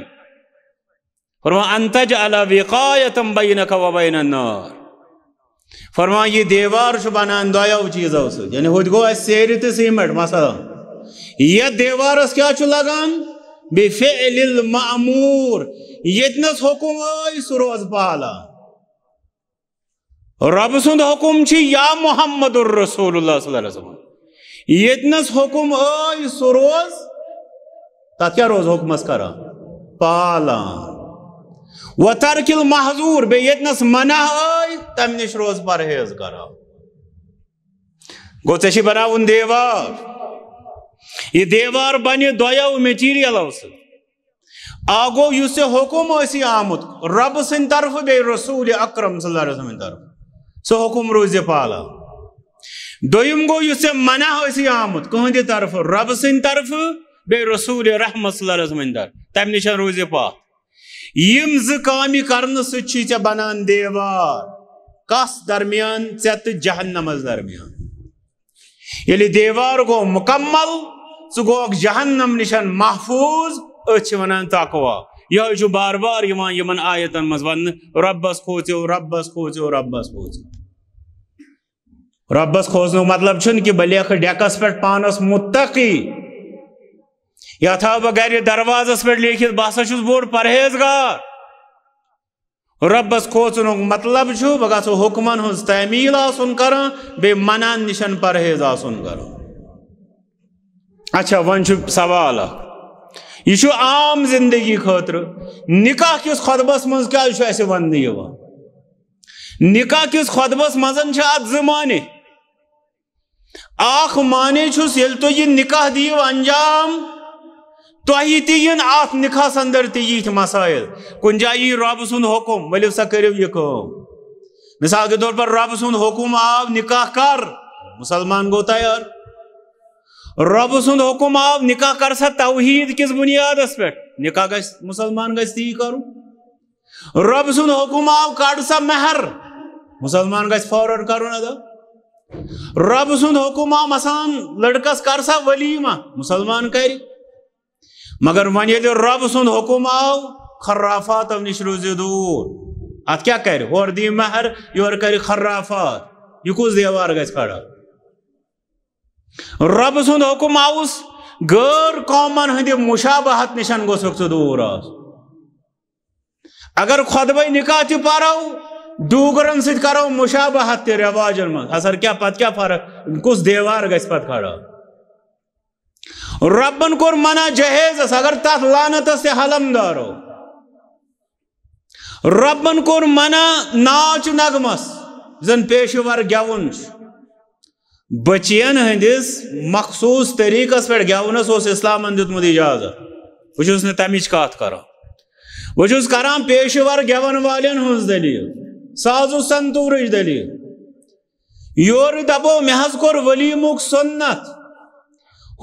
فرماوان، "ان تجعل وقایة بینک و بین النار"۔ فرماوان، یہِ دیوار چھُ بنان دۄیو چیٖزو سۭتۍ، یعنی ہُتہِ گوٚو اَسہِ سیرِ تہٕ cement مثلاً۔ یتھ دیوارس کیٛاہ چھُ لگان؟ بفعل المأمور، ییٚتنس حُکم ٲے سُہ روز پالان۔ رۄب سُنٛد حُکم چھُ یا محمد رسول اللہ صلی اللہ علیہ وسلم۔ ییٚتنس حُکم ٲے سُہ روز، تتھ کیٛاہ روز حُکمس کران؟ پالان۔ و ترک المحظور، بیٚیہِ ییٚتنس منع ٲے تمہِ نِش روز پرہیز کران۔ گوٚو، ژےٚ چھُے بناوُن دیوار۔ یہِ دیوار بنہِ دۄیو materialو سۭتۍ۔ اکھ گوٚو، یُس ژےٚ حُکم ٲسی آمُت رۄبہٕ سٕنٛدِ طرفہٕ بیٚیہِ رسول اکرم صلی اللہ علیہ وسلم سٕنٛدِ طرفہٕ، سُہ حُکم روٗزِ پالان۔ دوٚیِم گوٚو، یُس ژےٚ منع ٲسی آمُت کٕہٕنٛدِ طرفہٕ، رۄبہٕ سٕنٛدِ طرفہٕ بیٚیہِ رسول رحمت صلی اللہ علیہ وسلم سٕنٛدِ طرفہٕ، تَمہِ نِش روٗزِ پاتھ۔ یِم زٕ کامہِ کرنہٕ سۭتۍ چھُے ژےٚ بنان دیوار۔ کس درمیان؟ ژےٚ تہٕ جہنمس درمیان۔ ییٚلہِ دیوار گوٚو مکمل، ژٕ گوکھ جہنم نِشن محفوظ۔ أتھۍ چھِ ونان تقوی۔ یِہوٚے چھُ بار بار یِوان یِمن آیتن منٛز وننہٕ، "رۄبس کھوژِو، رۄبس کھوژِو، رۄبس کھوژِو۔" رۄبس کھوژنُک مطلب چھُنہٕ کہِ بہٕ لیکھٕ ڈیکس پٮ۪ٹھ پانس متقی، یا تھاوٕ بہٕ گرِ دروازس پٮ۪ٹھ لیکھِتھ، "بہٕ ہسا چھُس بوٚڑ پرہیزگار۔" رۄبس کھوژنُک مطلب چھُ، بہٕ گژھٕ حُکمن ہٕنٛز تعمیٖل آسُن کران، بیٚیہِ منعن نِشن پرہیز آسُن کران۔ اچھا، وۄنۍ چھُ سوال اکھ، یہِ چھُ عام زندگی خٲطرٕ، نکاح کِس خطبس منٛز کیٛازِ چھُ اَسہِ وننہٕ یِوان؟ نکاح کِس خطبس منٛز چھِ اتھ زٕ معنی۔ اکھ معنی چھُس، ییٚلہِ تُہۍ یہِ نکاح دِیِو انجام، تۄہہِ تہِ یِن اتھ نکاحس اندر تہِ یِتھۍ مسائل۔ کُنہِ جایہِ یی رۄب سُنٛد حُکم، "ؤلِو سا کٔرِو یہِ کٲم۔" مثال کے طور پر رۄب سُنٛد حُکم آو، "نکاح کر"، مسلمان گوٚو تیار۔ رۄب سُنٛد حُکم آو، "نکاح کر سا توحید کِس بنیادس پٮ۪ٹھ"، نکاح گژھِ، مسلمان گژھِ تی کرُن۔ رۄب سُنٛد حُکم آو، "کڑ سا مہر"، مسلمان گژھِ فوراً کرُن ادا۔ رۄب سُنٛد حُکم آو، مثلاً، "لڑکس کر سا ولیمہ"، مسلمان کرِ۔ مگر وۄنۍ ییٚلہِ رۄب سُنٛد حُکم آو، خرافاتو نِش روٗزِو دوٗر۔ اتھ کیٛاہ کرِ؟ ہورٕ دِیہِ مہر، یورٕ کرِ خرافات۔ یہِ کُس دیوار گژھِ کھڑا؟ رۄب سُنٛد حُکم آوُس، غٲر قومن ہٕنٛدِ مشابہت نِشن گوٚژھکھ ژٕ دوٗر آسُن۔ اگر خطبے نکاح تہِ پرو، ڈوٗگرن سۭتۍ کرو مشابہت تہِ رواجن منٛز، اثر کیٛاہ، پتہٕ کیٛاہ فرق، کُس دیوار گژھِ پتہٕ کھڑا؟ رۄبن کوٚر منع جہیزس، اگر تتھ لعنتس تہِ حلم دارو۔ رۄبن کوٚر منع ناچ نغمس، زن پیشہٕ ور گٮ۪وُن چھُ۔ بچین ہٕنٛدِس مخصوٗص طریٖقس پٮ۪ٹھ گٮ۪ونس اوس اسلامن دیُتمُت اجازت۔ بہٕ چھُس نہٕ تمِچ کتھ کران۔ بہٕ چھُس کران پیشہٕ ور گٮ۪ون والٮ۪ن ہٕنٛز دٔلیٖل، ساز و سنتوٗرٕچ دٔلیٖل۔ یورٕ دپو، مےٚ حظ کوٚر ولیٖمُک سُنت،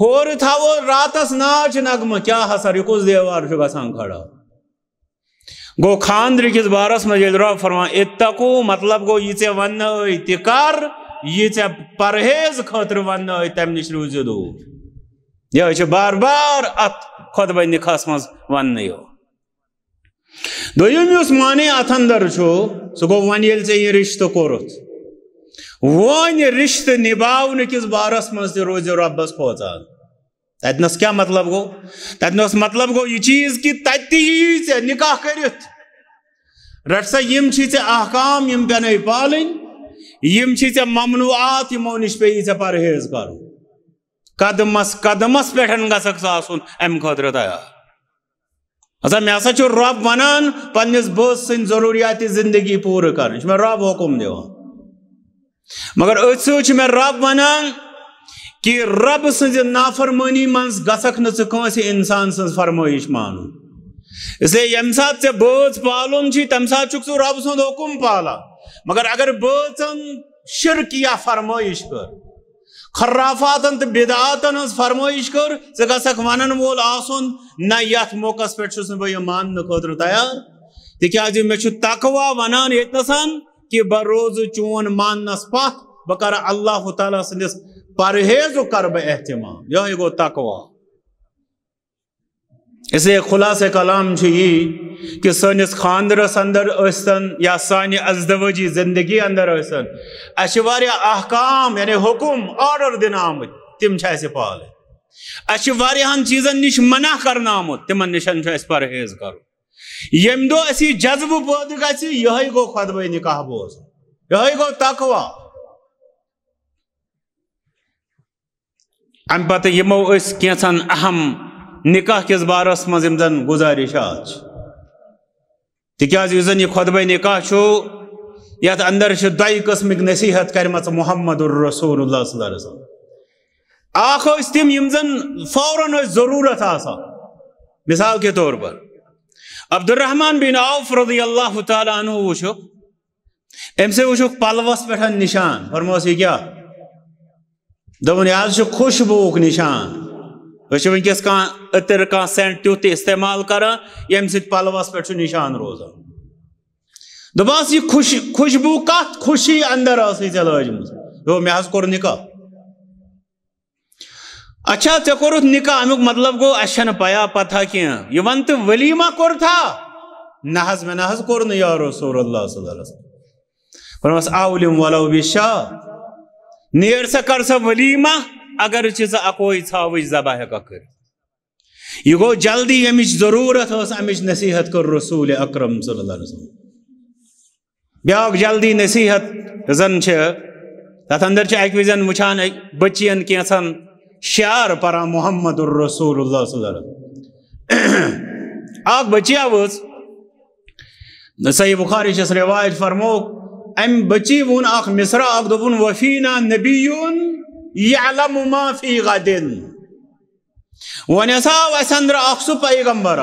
ہورٕ تھاوو راتس ناچ نغمہٕ، کیٛاہ حسر، یہِ کُس دیوار چھُ گژھان کھڑا؟ گوٚو، خاندرٕ کِس بارس منٛز ییٚلہِ رۄب فرمان، "اتقوا"، مطلب گوٚو، یہِ ژےٚ وننہٕ ٲے تہِ کر، یہِ ژےٚ پرہیز خٲطرٕ وننہٕ ٲے، تمہِ نِش روٗزِ دوٗر۔ یہِ چھِ بار بار اتھ خطبہ نکاحس منٛز وننہٕ یِوان۔ دوٚیِم یُس معنی اتھ اندر چھُ، سُہ گوٚو، وۄنۍ ییٚلہِ ژےٚ یہِ رشتہٕ کوٚرُتھ، وۄنۍ رشتہٕ نباونہٕ کِس بارس منٛز تہِ روزِ رۄبس کھوژان۔ تتنس کیٛاہ مطلب گوٚو؟ تتنس مطلب گوٚو یہِ چیٖز کہِ تتہِ تہِ یی ژےٚ نکاح کٔرِتھ، رٹ سا، یِم چھی ژےٚ احکام، یِم پیٚنے پالٕنۍ، یِم چھی ژےٚ ممنوعات، یِمو نِش پیٚیی ژےٚ پرہیز کرُن۔ قدمس قدمس پٮ۪ٹھ گژھکھ ژٕ آسُن امہِ خٲطرٕ تیار۔ اچھا، مےٚ ہسا چھُ رب ونان پننِس بٲژ سٕنٛدۍ ضروٗریات زندگی پوٗرٕ کرٕنۍ، یہِ چھُ مےٚ رب حُکُم دِوان۔ مگر أتھۍ سۭتۍ چھُ مےٚ رب ونان کہِ رب سٕنٛزِ نافرمٲنی منٛز گژھکھ نہٕ ژٕ کٲنٛسہِ انسان سٕنٛز فرمٲیش مانُن۔ اس لیے ییٚمہِ ساتہٕ ژےٚ بٲژ پالُن چھُے، تمہِ ساتہٕ چھُکھ ژٕ رب سُنٛد حُکُم پالان۔ مگر اگر بٲژن شرک یا فرمٲیش کٔر، خرافاتن تہٕ بدعاتن ہٕنٛز فرمٲیش کٔر، ژٕ گژھکھ ونن وول آسُن، نہ، یتھ موقعس پٮ۪ٹھ چھُس نہٕ بہٕ یہِ ماننہٕ خٲطرٕ تیار، تِکیازِ مےٚ چھُ تقوی ونان ییٚتنَسن کہِ بہٕ روزٕ چون ماننس پتھ، بہٕ کرٕ اللہ تعالیٰ سٕنٛدِس پرہیزُک کرٕ بہٕ اہتمام۔ یِہوٚے گوٚو تقوی۔ اس لیے خلاصہ کلام چھُ یی کہِ سٲنِس خاندرس اندر ٲسۍتن یا سانہِ ازدواجی زندگی اندر ٲسۍتن، اَسہِ چھِ واریاہ احکام، یعنی حُکُم، آرڈر دِنہٕ آمٕتۍ، تِم چھِ اَسہِ پالٕنۍ۔ اَسہِ چھِ واریاہن چیٖزن نِش منع کرنہٕ آمُت، تِمن نِش چھُ اَسہِ پرہیز کرُن۔ ییٚمہِ دۄہ اَسہِ یہِ جذبہٕ پٲدٕ گژھِ، یِہوٚے گوٚو خطبہ نکاح بوزُن، یِہوٚے گوٚو تقوی۔ امہِ پتہٕ یِمو أسۍ کینٛژن اہم نکاح کِس بارس منٛز یِم زن گُزٲرِشات چھِ۔ تِکیازِ یُس زن یہِ خطبہ نکاح چھُ، یتھ اندر چھِ دۄیہِ قٕسمٕکۍ نصیحت کرِمژٕ محمد الرسول اللہ صلی اللہ علیہ وسلم۔ اکھ ٲسۍ تِم یِم زن فوراً ٲسۍ ضروٗرت آسان۔ مثال کے طور پر عبدالرحمن بن عوف رضی اللہ تعالیٰ عنہ وٕچھُکھ، أمۍ سٕے وٕچھُکھ پلوس پٮ۪ٹھ نشان، فرموس، یہِ کیٛاہ؟ دوٚپُن، یہِ حظ چھُ خوشبوٗوُک نشان۔ أسۍ چھِ وٕنکیٚس کانٛہہ عطر، کانٛہہ سینٹ تیُتھ تہِ استعمال کران، ییٚمہِ سۭتۍ پلوس پٮ۪ٹھ چھُ نشان روزان۔ دوٚپمَس، یہِ خوش-، خوشبوٗ کتھ خوشی اندر ٲسٕے ژےٚ لٲجمٕژ؟ دوٚپ، مےٚ حظ کوٚر نکاح۔ اچھا، ژےٚ کوٚرُتھ نکاح، امیُک مطلب گوٚو، اَسہِ چھَنہٕ پیا پتہ کینٛہہ۔ یہِ وَن تہٕ، ولیمہ کوٚرتھا؟ نہ حظ، مےٚ نہ حظ کوٚر نہٕ، یا رسول اللہ صلی اللہ علیہ وسلم۔ فرموس، اولم ولو بشاہ، نیر سا، کر سا ولیمہ، اگر چہِ ژٕ اکوے ژھاوٕج ذبح ہٮ۪ککھ کٔرِتھ۔ یہِ گوٚو جلدی، ییٚمِچ ضروٗرت ٲس، اَمِچ نصیحت کٔر رسول اکرم صلی اللہ علیہ وسلم۔ بیاکھ جلدی نصیحت زن چھِ، تتھ اندر چھِ اکہِ وِزِ وٕچھان أکۍ بچین کینٛژن شعر پران محمد الرسول اللہ صلی اللہ علیہ وسلم۔ اکھ بچی آو، صحیح بخاری چھس روایت فرموک، امہِ بچی ووٚن اکھ مصرع اکھ، دوٚپُن، وفینا نبی یعلم ما فی غد۔ وۄنۍ ہسا آو اسہِ اندر اکھ سُہ پیغمبر،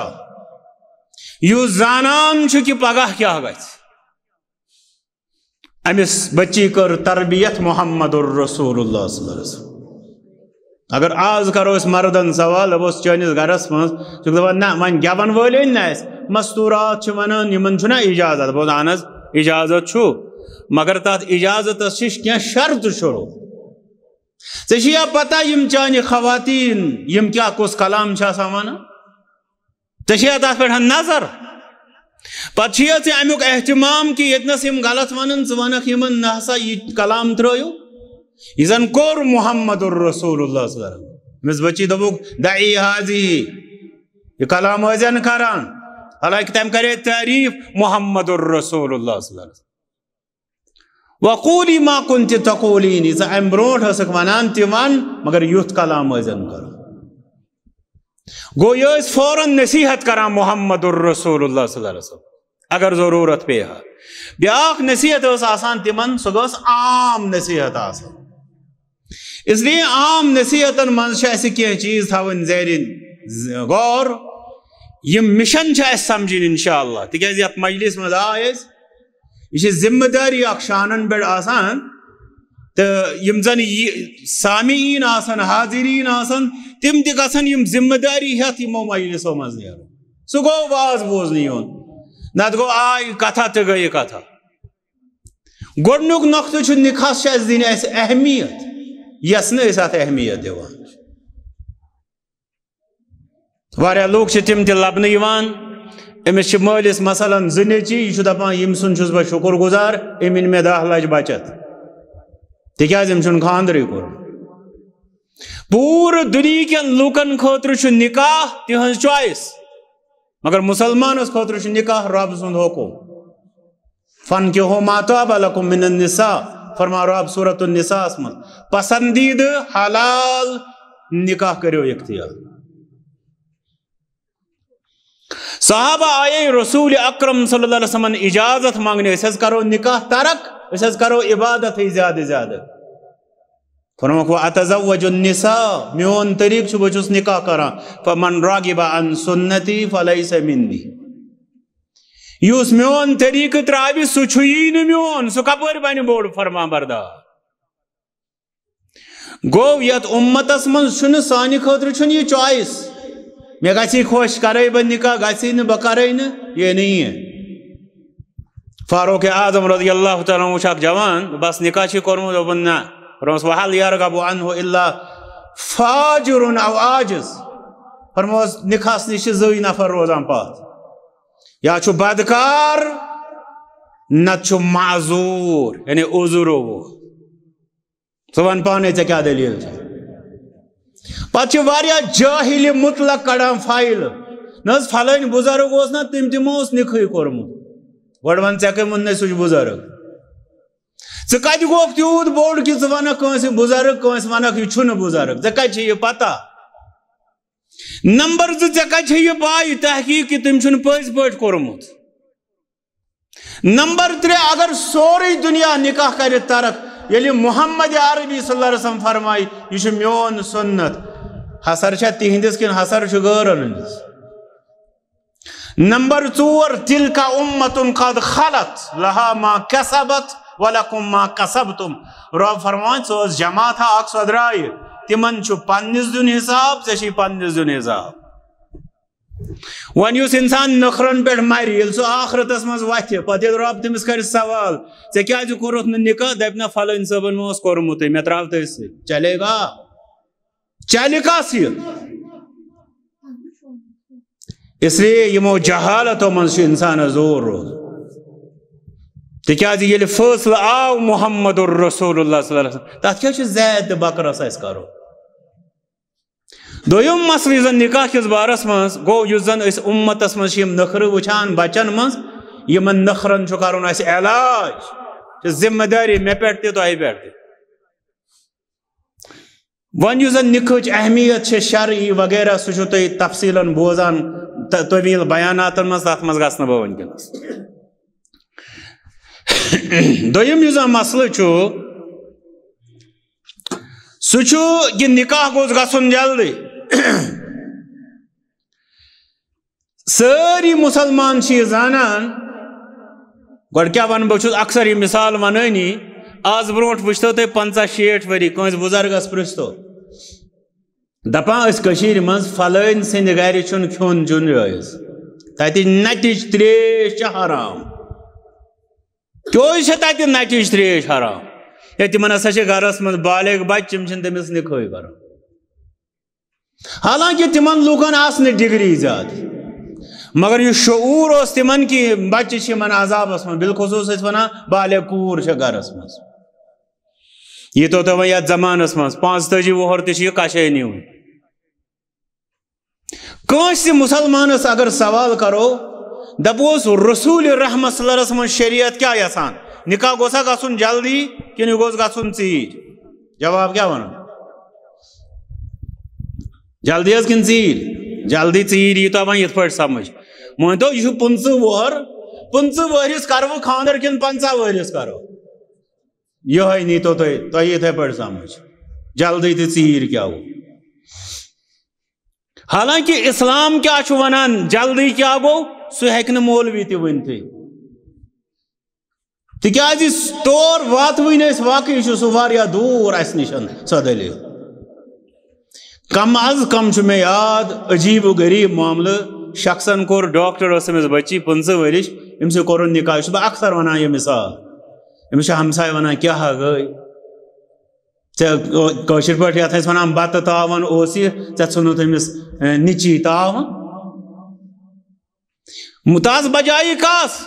یُس زانان چھُ کہِ پگاہ کیٛاہ گژھِ۔ أمِس بچی کٔر تربیت محمد الرسول اللہ صلی اللہ علیہ وسلم۔ اگر آز کرو أسۍ مردن سوال، دپوس، چٲنِس گرس منٛز چھُکھ دپان، نہ، وۄنۍ گٮ۪ون وٲلۍ أنۍ نہٕ اسہِ، مستورات چھِ ونان، یِمن چھُنہ اجازت؟ دپوس، اہن حظ، اجازت چھُ، مگر تتھ اجازتس چھِ کینٛہہ شرطہٕ شروٗع۔ ژےٚ چھُیا پتہ یِم چانہِ خواتین یِم کیٛاہ کُس کلام چھِ آسان ونان؟ ژےٚ چھےٚ تَتھ پٮ۪ٹھ نظر؟ پتہٕ چھُیا ژےٚ اَمیُک اہتمام کہِ ییٚتنَس یِم غلط وَنَن، ژٕ وَنَکھ یِمَن، نہ سا، یہِ کلام ترٛٲیِو؟ یہِ زَن کوٚر محمد الرسول اللہ صلی اللہ علیہ وسلم۔ أمِس بٔچی دوٚپُکھ، دعی حاضی، یہِ کلام ٲسۍ زَن کران، حالانکہِ تٔمۍ کرے تعریف محمد الرسول اللہ صلی اللہ علیہ وسلم۔ وقولی ما کنت تقولین، یہِ ژٕ امہِ برونٹھ ٲسٕکھ ونان تہِ ون، مگر یُتھ کلام ٲسۍ زن کران۔ گوٚو، یہِ ٲسۍ فوراً نصیحت کران محمد الرسول اللہ صلی اللہ علیہ وسلم، اگر ضروٗرت پیٚیہِ ہا۔ بیاکھ نصیحت ٲس آسان تِمن، سۄ گٔژھ عام نصیحت آسٕنۍ۔ اس لیے عام نصیحتن منٛز چھِ اَسہِ کینٛہہ چیٖز تھاوٕنۍ زیرِ ز-، غور۔ یِم مِشن چھِ اَسہِ سمجھٕنۍ انشاءاللہ، تِکیازِ یتھ مجلس منٛز آے أسۍ، یہِ چھِ ذمہٕ دٲری اکھ شانن پٮ۪ٹھ آسان، تہٕ یِم زن یہِ سامعیٖن آسن، حاضریٖن آسن، تِم تہِ گژھن یِم ذمہٕ دٲری ہٮ۪تھ یِمو مجلسو منٛز نیرُن۔ سُہ گوٚو واز بوزنہٕ یُن، نتہٕ گوٚو آے کتھا تہٕ گٔیہِ کتھا۔ گۄڈٕنیُک نۄقطہٕ چھُ، نِکاحس چھِ اَسہِ دِنۍ اَسہِ اہمیت، یۄس نہٕ أسۍ اَتھ اہمیت دِوان چھِ۔ واریاہ لوٗکھ چھِ تِم تہِ لبنہٕ یِوان، أمِس چھِ مٲلِس مثلاً زٕ نیٚچی، یہِ چھُ دَپان، ییٚمہِ سُنٛد چھُس بہٕ شُکُر گُزار، أمۍ أنۍ مےٚ دَہ لَچھ بَچَت، تِکیٛازِ أمۍ چھُنہٕ خانٛدرٕے کوٚرمُت۔ پوٗرٕ دُنیہِکٮ۪ن لوٗکَن خٲطرٕ چھُ نِکاح تِہٕنٛز choice، مگر مُسلمانَس خٲطرٕ چھُ نِکاح رۄب سُنٛد حُکُم۔ فَانْكِحُوا مَا طَابَ لَكُمْ مِنَ النِّسَاءِ، فرمان رب سورۃ النساء منٛز، پسندیدٕ حلال نکاح کٔرِو اختیار۔ صحابہ آیے رسول اکرم صلی اللہ علیہ وسلمن اجازت مانگنہِ، أسۍ حظ کرو نکاح ترک، أسۍ حظ کرو عبادتٕے زیادٕ زیادٕ۔ فرمووُکھ، "وَأَتَزَوَّجُ النِّسَاءَ"، میون طریقہٕ چھُ، بہٕ چھُس نکاح کران۔ "فَمَنْ رَغِبَ عَنْ سُنَّتِي فَلَيْسَ مِنِّي"، یُس میون طریقہٕ ترٛاوِ، سُہ چھُیی نہٕ میون، سُہ کپٲرۍ بنہِ بوٚڑ فرمان بردار؟ گوٚو، یتھ امتس منٛز چھُنہٕ، سانہِ خٲطرٕ چھُنہٕ یہِ choice، مےٚ گژھی خۄش، کرے بہٕ نکاح، گژھی نہٕ، بہٕ کرے نہٕ، یہِ نہٕ یہِ۔ فاروق اعظم رضی اللہ تعالیٰ عنہ وٕچھ اکھ جوان، بس نکاح چھُ کوٚرمُت، دوٚپُن، "نہ۔" فرموس، "وَهَلْ يَرْغَبُ عَنْهُ إِلَّا فَاجِرٌ أَوْ عَاجِزٌ؟" فرموس، نکاحس نِش چھِ زٕے نفر روزان پتھ، یا چھُ بدکار، نتہٕ چھُ معذور، یعنی عذر وول۔ ژٕ وَن پانے، ژےٚ کیٛاہ دٔلیٖل چھےٚ؟ پتہٕ چھِ واریاہ جاہلِ مطلق کڑان فایلہٕ۔ نہ حظ، فلٲنۍ بُزرگ اوس نہ، تٔمۍ تہِ ما اوس نکاحٕے کوٚرمُت؟ گۄڈٕ وَن، ژےٚ کٔمۍ ووٚن نہ سُہ چھُ بُزرگ؟ ژٕ کتہِ گوکھ تیوٗت بوٚڑ کہِ ژٕ وَنکھ کٲنٛسہِ بُزرگ، کٲنٛسہِ وَنکھ یہِ چھُنہٕ بُزرگ؟ ژےٚ کتہِ چھےٚ یہِ پتہ؟ نمبر زٕ، ژےٚ کتہِ چھےٚ یہِ پاے، تحقیق، کہِ تٔمۍ چھُنہٕ پٔزۍ پٲٹھۍ کوٚرمُت؟ نمبر ترٛےٚ، اگر سورُے دُنیا نکاح کرِ ترک، ییٚلہِ محمد عربی صلی اللہ علیہ وسلم فرمایہِ، "یہِ چھُ میون سُنت"، حصر چھا تِہنٛدِس کِنہٕ حصر چھُ غٲرن ہٕنٛدِس؟ نمبر ژور، "تِلْکَ أُمَّةٌ قَدْ خَلَتْ لَهَا مَا كَسَبَتْ وَلَكُمْ مَا كَسَبْتُمْ"۔ رب فرماوان، ژٕ ٲس جماعتھا اکھ، سۄ درٛایہِ، تِمن چھُ پننِس دیُن حساب، ژےٚ چھُے پننِس دیُن حساب۔ وۄنۍ یُس انسان نٔخرن پٮ۪ٹھ مرِ، ییٚلہِ سُہ آخرتس منٛز وتھِ، پتہٕ ییٚلہِ رب تٔمِس کرِ سوال، "ژےٚ کیازِ کوٚرُتھ نہٕ نکاح؟" دپہِ، "نہ، فلٲنۍ صٲبن ما اوس کوٚرمُتٕے، مےٚ ترٛاو تٔتھۍ سۭتۍ۔" چلے گا؟ چلہِ کس یہِ؟ اس لیے یِمو جہالتو منٛز چھُ انسانس دوٗر روزُن۔ تِکیازِ ییٚلہِ فٲصلہٕ آو محمد رسول اللہ صلی اللہ علیہ وسلم، تتھ کیٛاہ چھُ زید تہٕ بکرس اسہِ کرُن؟ دوٚیُم مسلہٕ یُس زن نکاح کِس بارس منٛز گوٚو، یُس زن أسۍ اُمتس منٛز چھِ یِم نٔخرٕ وٕچھان بچن منٛز، یِمن نٔخرن چھُ کرُن اسہِ علاج، چھِ ذمہ دٲری مےٚ پٮ۪ٹھ تہِ، تۄہہِ پٮ۪ٹھ تہِ۔ وۄنۍ یُس زن نکاحٕچ اہمیت چھِ شرعی وغیرہ، سُہ چھُو تُہۍ تفصیٖلن بوزان ط-، طویل بیاناتن منٛز، تتھ منٛز گژھٕ نہٕ بہٕ وٕنکیٚنس۔ دوٚیُم یُس زن مسلہٕ چھُ، سُہ چھُ یہِ نکاح گوٚژھ گژھُن جلدی۔ سٲری مسلمان چھِ یہِ زانان۔ گۄڈٕ کیٛاہ وَنہٕ بہٕ، بہٕ چھُس اکثر یہِ مثال وَنٲنی۔ آز برونٛٹھ وٕچھتو تُہۍ پنٛژاہ شیٹھ ؤری کٲنٛسہِ بُزرگس پرٛژھتو، دَپان، "أسۍ کٔشیٖرِ منٛز فلٲنۍ سٕنٛدِ گرِ چھُنہٕ کھیوٚن چیوٚن جٲیز، تَتِچ نَٹِچ ترٛیش چھِ حرام۔" کیٛازِ چھےٚ تَتہِ نَٹِچ ترٛیش حرام؟ ہے، تِمن ہسا چھِ گرس منٛز بالغ بچہٕ، تِم چھِنہٕ تٔمِس نِکھٲے کران۔ حالانکہ تِمن لوٗکن آسہٕ نہٕ ڈگری زیادٕ، مگر یہِ شعوٗر اوس تِمن کہِ بچہٕ چھِ یِمن عذابس منٛز، بالخصوٗص ٲسۍ ونان بالغ کوٗر چھےٚ گرس منٛز۔ یہِ تو تۄہہِ وۄنۍ یتھ زمانس منٛز پانٛژتٲجی وُہر تہِ چھِ یہِ کشٲے نِوٕنۍ۔ کٲنٛسہِ مسلمانس اگر سوال کرو، دپوس، رسول رحمت صلی اللہ علیہ وسلم شریعت کیٛاہ یژھان؟ نکاح گوٚژھا گژھُن جلدی کِنہٕ یہِ گوٚژھ گژھُن ژیٖرۍ؟ جواب کیٛاہ ونو؟ جلدی حظ کِنہٕ ژیٖرۍ؟ جلدی ژیٖرۍ یی تۄہہِ وۄنۍ یِتھ پٲٹھۍ سمجھ۔ مٲنۍ تو، یہِ چھُ پٕنٛژٕہ وُہر، پٕنٛژٕہ وُہرِس کرٕ بہٕ خانٛدر کِنہٕ پنٛژاہ وُہرِس کرو؟ یِہوٚے نیٖتو تۄہہِ، تۄہہِ یِتھَے پٲٹھۍ سمجھ۔ جلدی تہٕ ژیٖرۍ کیٛاہ گوٚو؟ حالانکہ اسلام کیٛاہ چھُ ونان، جلدی کیٛاہ گوٚو، سُہ ہیٚکہِ نہٕ مولوی تہِ ؤنتھٕے۔ تِکیٛازِ تور واتوٕے نہٕ أسۍ، واقعی چھُ سُہ واریاہ دوٗر اَسہِ نِش، سۄ دٔلیٖل۔ کم از کم چھُ مےٚ یاد، عجیٖب و غریٖب معاملہٕ، شخصن کوٚر، ڈاکٹر ٲس أمِس بٔچی پٕنٛژٕہ ؤرِش، أمِس کوٚرُن نکاح۔ یہِ چھُس بہٕ اکثر ونان یہِ مثال۔ أمِس چھِ ہمساے ونان، "کیٛاہ ہا گٔے؟ ژےٚ کٲ-، کٲشِر پٲٹھۍ یتھ ٲسۍ ونان بتہٕ تاوان اوس یہِ، ژےٚ ژھُنُتھ أمِس، اے، نیٚچی تاوان؟" مُتاز بجایہِ کس؟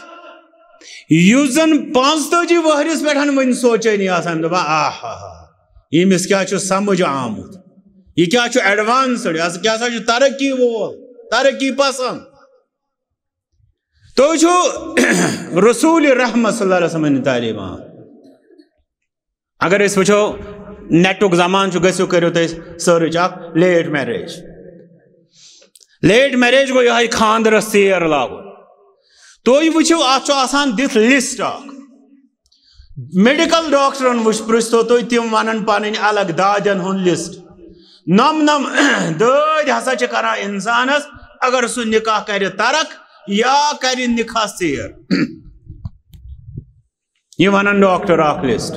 یُس زن پانٛژتٲجی وہرِس پٮ۪ٹھ وۄنۍ سونچٲنی آسان، دپان، "آہ ہا ہا، ییٚمِس کیٛاہ چھُ سمجھ آمُت، یہِ کیٛاہ چھُ advanced، یہِ ہسا کیٛاہ سا چھُ ترقی وول، ترقی پسند۔" تُہۍ چھِو رسول رحمت صلی اللہ علیہ وسلم ہٕنٛدِ تعلیٖم آمٕتۍ۔ اگر أسۍ وٕچھو، نیٹُک زمانہٕ چھُ، گٔژھِو کٔرِو تُہۍ سٔرٕچ اکھ لیٹ میریج۔ لیٹ میریج گوٚو یِہوٚے خانٛدرَس ژیر لاگُن۔ تُہۍ وٕچھِو، اَتھ چھُ آسان دِتھ لِسٹ اکھ۔ میڈیکل ڈاکٹرن وٕچھ، پرٛژھتو تُہۍ، تِم وَنَن پَنٕنۍ الگ دادٮ۪ن ہُنٛد لِسٹ۔ نۄم نۄم دٲدۍ ہسا چھِ کران اِنسانَس، اگر سُہ نکاح کرِ ترک یا کرِ نکاح ژیر۔ یہِ وَنَن ڈاکٹر اکھ لِسٹ۔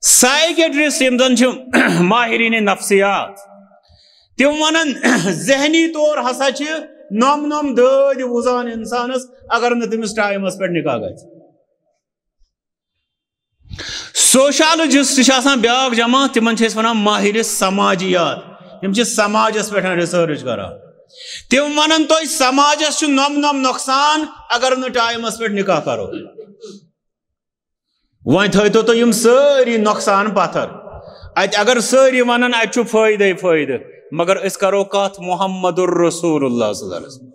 سائیکیٹرسٹ، یِم زَن چھِ ماہریٖنِ نفسیات، تِم وَنَن ذہنی طور ہسا چھِ نۄم نۄم دٲدۍ وُزان اِنسانَس، اگر نہٕ تٔمِس ٹائمَس پٮ۪ٹھ نکاح گژھِ۔ سوشالجسٹ چھِ آسان بیٛاکھ جماعت، تِمن چھِ أسۍ وَنان ماہرِ سماجیات۔ تِم چھِ سماجس پٮ۪ٹھ ریسرچ کران۔ تِم وَنَن تۄہہِ، سماجس چھُ نۄم نۄم نۄقصان، اگر نہٕ ٹائمَس پٮ۪ٹھ نکاح کرو۔ وۄنۍ تھٲیتو تُہۍ یِم سٲری نۄقصان پتھر۔ اَتہِ اگر سٲری وَنَن اَتہِ چھُ فٲیدَے فٲیدٕ، مگر أسۍ کرو کتھ محمد رسول اللہ صلی اللہ علیہ وسلم۔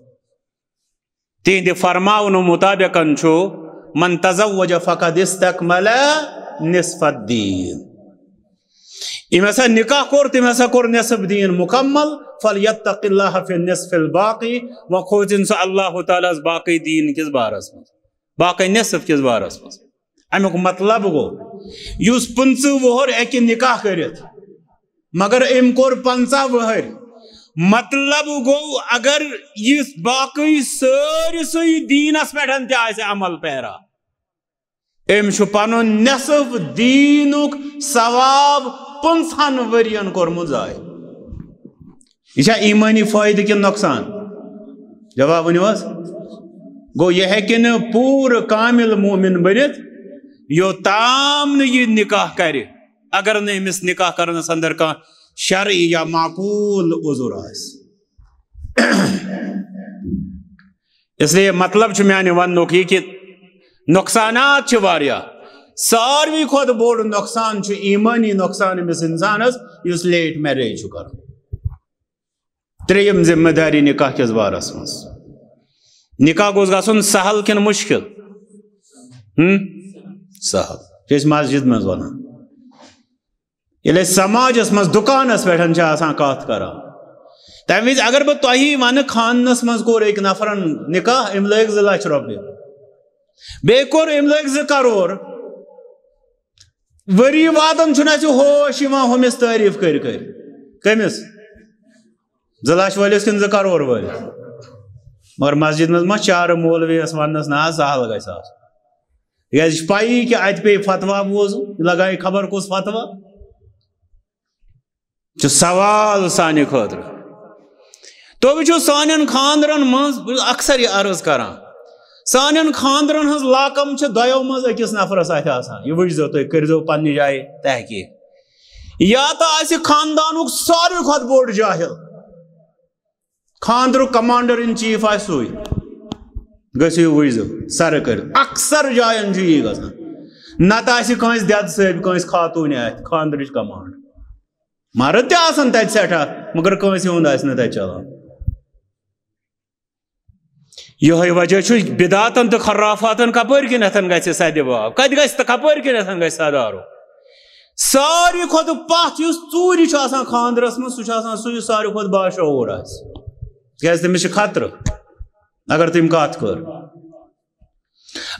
تِہنٛدِ فرماونہٕ مُطابِقَن چھُ، "من تزوج فقد استکمل نصف الدین"۔ أمۍ ہسا نکاح کوٚر، تٔمۍ ہسا کوٚر نصف دیٖن مُکمل۔ "فلیتق اللہ فی النصف الباقی"، وۄنۍ کھوژِن سُہ اللہ تعالیٰ ہَس باقٕے دیٖن کِس بارس منٛز، باقٕے نصف کِس بارس منٛز۔ اَمیُک مطلب گوٚو، یُس پٕنٛژٕہ وُہُر ہیٚکہِ نکاح کٔرِتھ، مگر أمۍ کوٚر پنٛژاہ وُہٕرۍ۔ مطلب گوٚو، اگر یہِ باقٕے سٲرسٕے دیٖنَس پٮ۪ٹھ تہِ آسہِ عمل پیرا، أمۍ چھُ پنُن نصف دیٖنُک ثواب پٕنٛژٕہَن ؤرِین کوٚرمُت ضایع۔ یہِ چھا ایٖمٲنی فٲیدٕ کِنہٕ نۄقصان؟ جواب ؤنِو حظ۔ گوٚو، یہِ ہیٚکہِ نہٕ پوٗرٕ کامل مومن بٔنِتھ، یوٚتام نہٕ یہِ نکاح کرِ، اگر نہٕ أمِس نکاح کرنس اندر کانٛہہ شرعی یا معقول عذر آسہِ۔ اس لیے مطلب چھُ میانہِ وننُک یہِ کہِ نۄقصانات چھِ واریاہ۔ ساروی کھۄتہٕ بوٚڑ نۄقصان چھُ ایٖمٲنی نۄقصان أمِس انسانس، یُس لیٹ میریج چھُ کران۔ ترٛیٚیِم ذمہ دٲری نکاح کِس بارس منٛز۔ نکاح گوٚژھ گژھُن سہل کِنہٕ مُشکل؟ ہم؟ سہل۔ چھِ أسۍ مسجد منٛز ونان۔ ییٚلہِ أسۍ سماجس منٛز، دُکانس پٮ۪ٹھ چھِ آسان کتھ کران، تمہِ وِزِ اگر بہٕ تۄہی ونہٕ، خانٛدنس منٛز کوٚر أکۍ نفرن نکاح، أمۍ لٲگۍ زٕ لچھ رۄپیہِ، بیٚیہِ کوٚر أمۍ لٲگۍ زٕ کرور، ؤری واتان چھُنہٕ اَسہِ ہوش یِوان ہُمِس تعریٖف کٔرۍ کٔرۍ۔ کٔمِس؟ زٕ لچھ وٲلِس کِنہٕ زٕ کرور وٲلِس؟ مگر مسجد منٛز ما چارٕ مولوی یَس وَننَس، نہ حظ، سہل گژھِ آسُن۔ تِکیٛازِ یہِ چھِ پَیی کہِ اَتہِ پیٚیہِ فتوا بوزُن، یہِ لگایہِ خبر کُس فتوا۔ چھُ سوال سانہِ خٲطرٕ۔ تُہۍ وٕچھِو سانٮ۪ن خانٛدرَن منٛز، بہٕ چھُس اکثر یہِ عرض کران، سانٮ۪ن خانٛدرَن ہٕنٛز لاکم چھِ دۄیو منٛز أکِس نفرَس اَتھِ آسان۔ یہِ وٕچھزیو تُہۍ، کٔرۍزیو پنٛنہِ جایہِ تحقیٖق۔ یا تہٕ آسہِ خاندانُک ساروی کھۄتہٕ بوٚڑ جاہِل، خانٛدرُک commander in chief آسہِ سُے، گٔژھِو یہِ وٕچھزیو سرٕ کٔرِتھ۔ اکثر جاین چھُ یی گژھان۔ نتہٕ آسہِ کٲنٛسہِ دٮ۪دٕ صٲبۍ، کٲنٛسہِ خاتوٗنہِ اَتھِ خانٛدرٕچ command۔ مرد تہِ آسان تتہِ سٮ۪ٹھاہ، مگر کٲنٛسہِ ہُنٛد آسہِ نہٕ تتہِ چلان۔ یِہوٚے وجہ چھُ بدعاتن تہٕ خرافاتن کپٲرۍ کِنٮ۪تھ گژھِ سدِ باب، کتہِ گژھِ تہٕ کپٲرۍ کِنٮ۪تھ گژھِ سدارُک۔ ساروی کھۄتہٕ پتھ یُس ژوٗرِ چھُ آسان خانٛدرس منٛز، سُہ چھُ آسان سُہ یُس ساروی کھۄتہٕ باشعوٗر آسہِ، تِکیٛازِ تٔمِس چھِ خطرٕ۔ اگر تٔمۍ کتھ کٔر،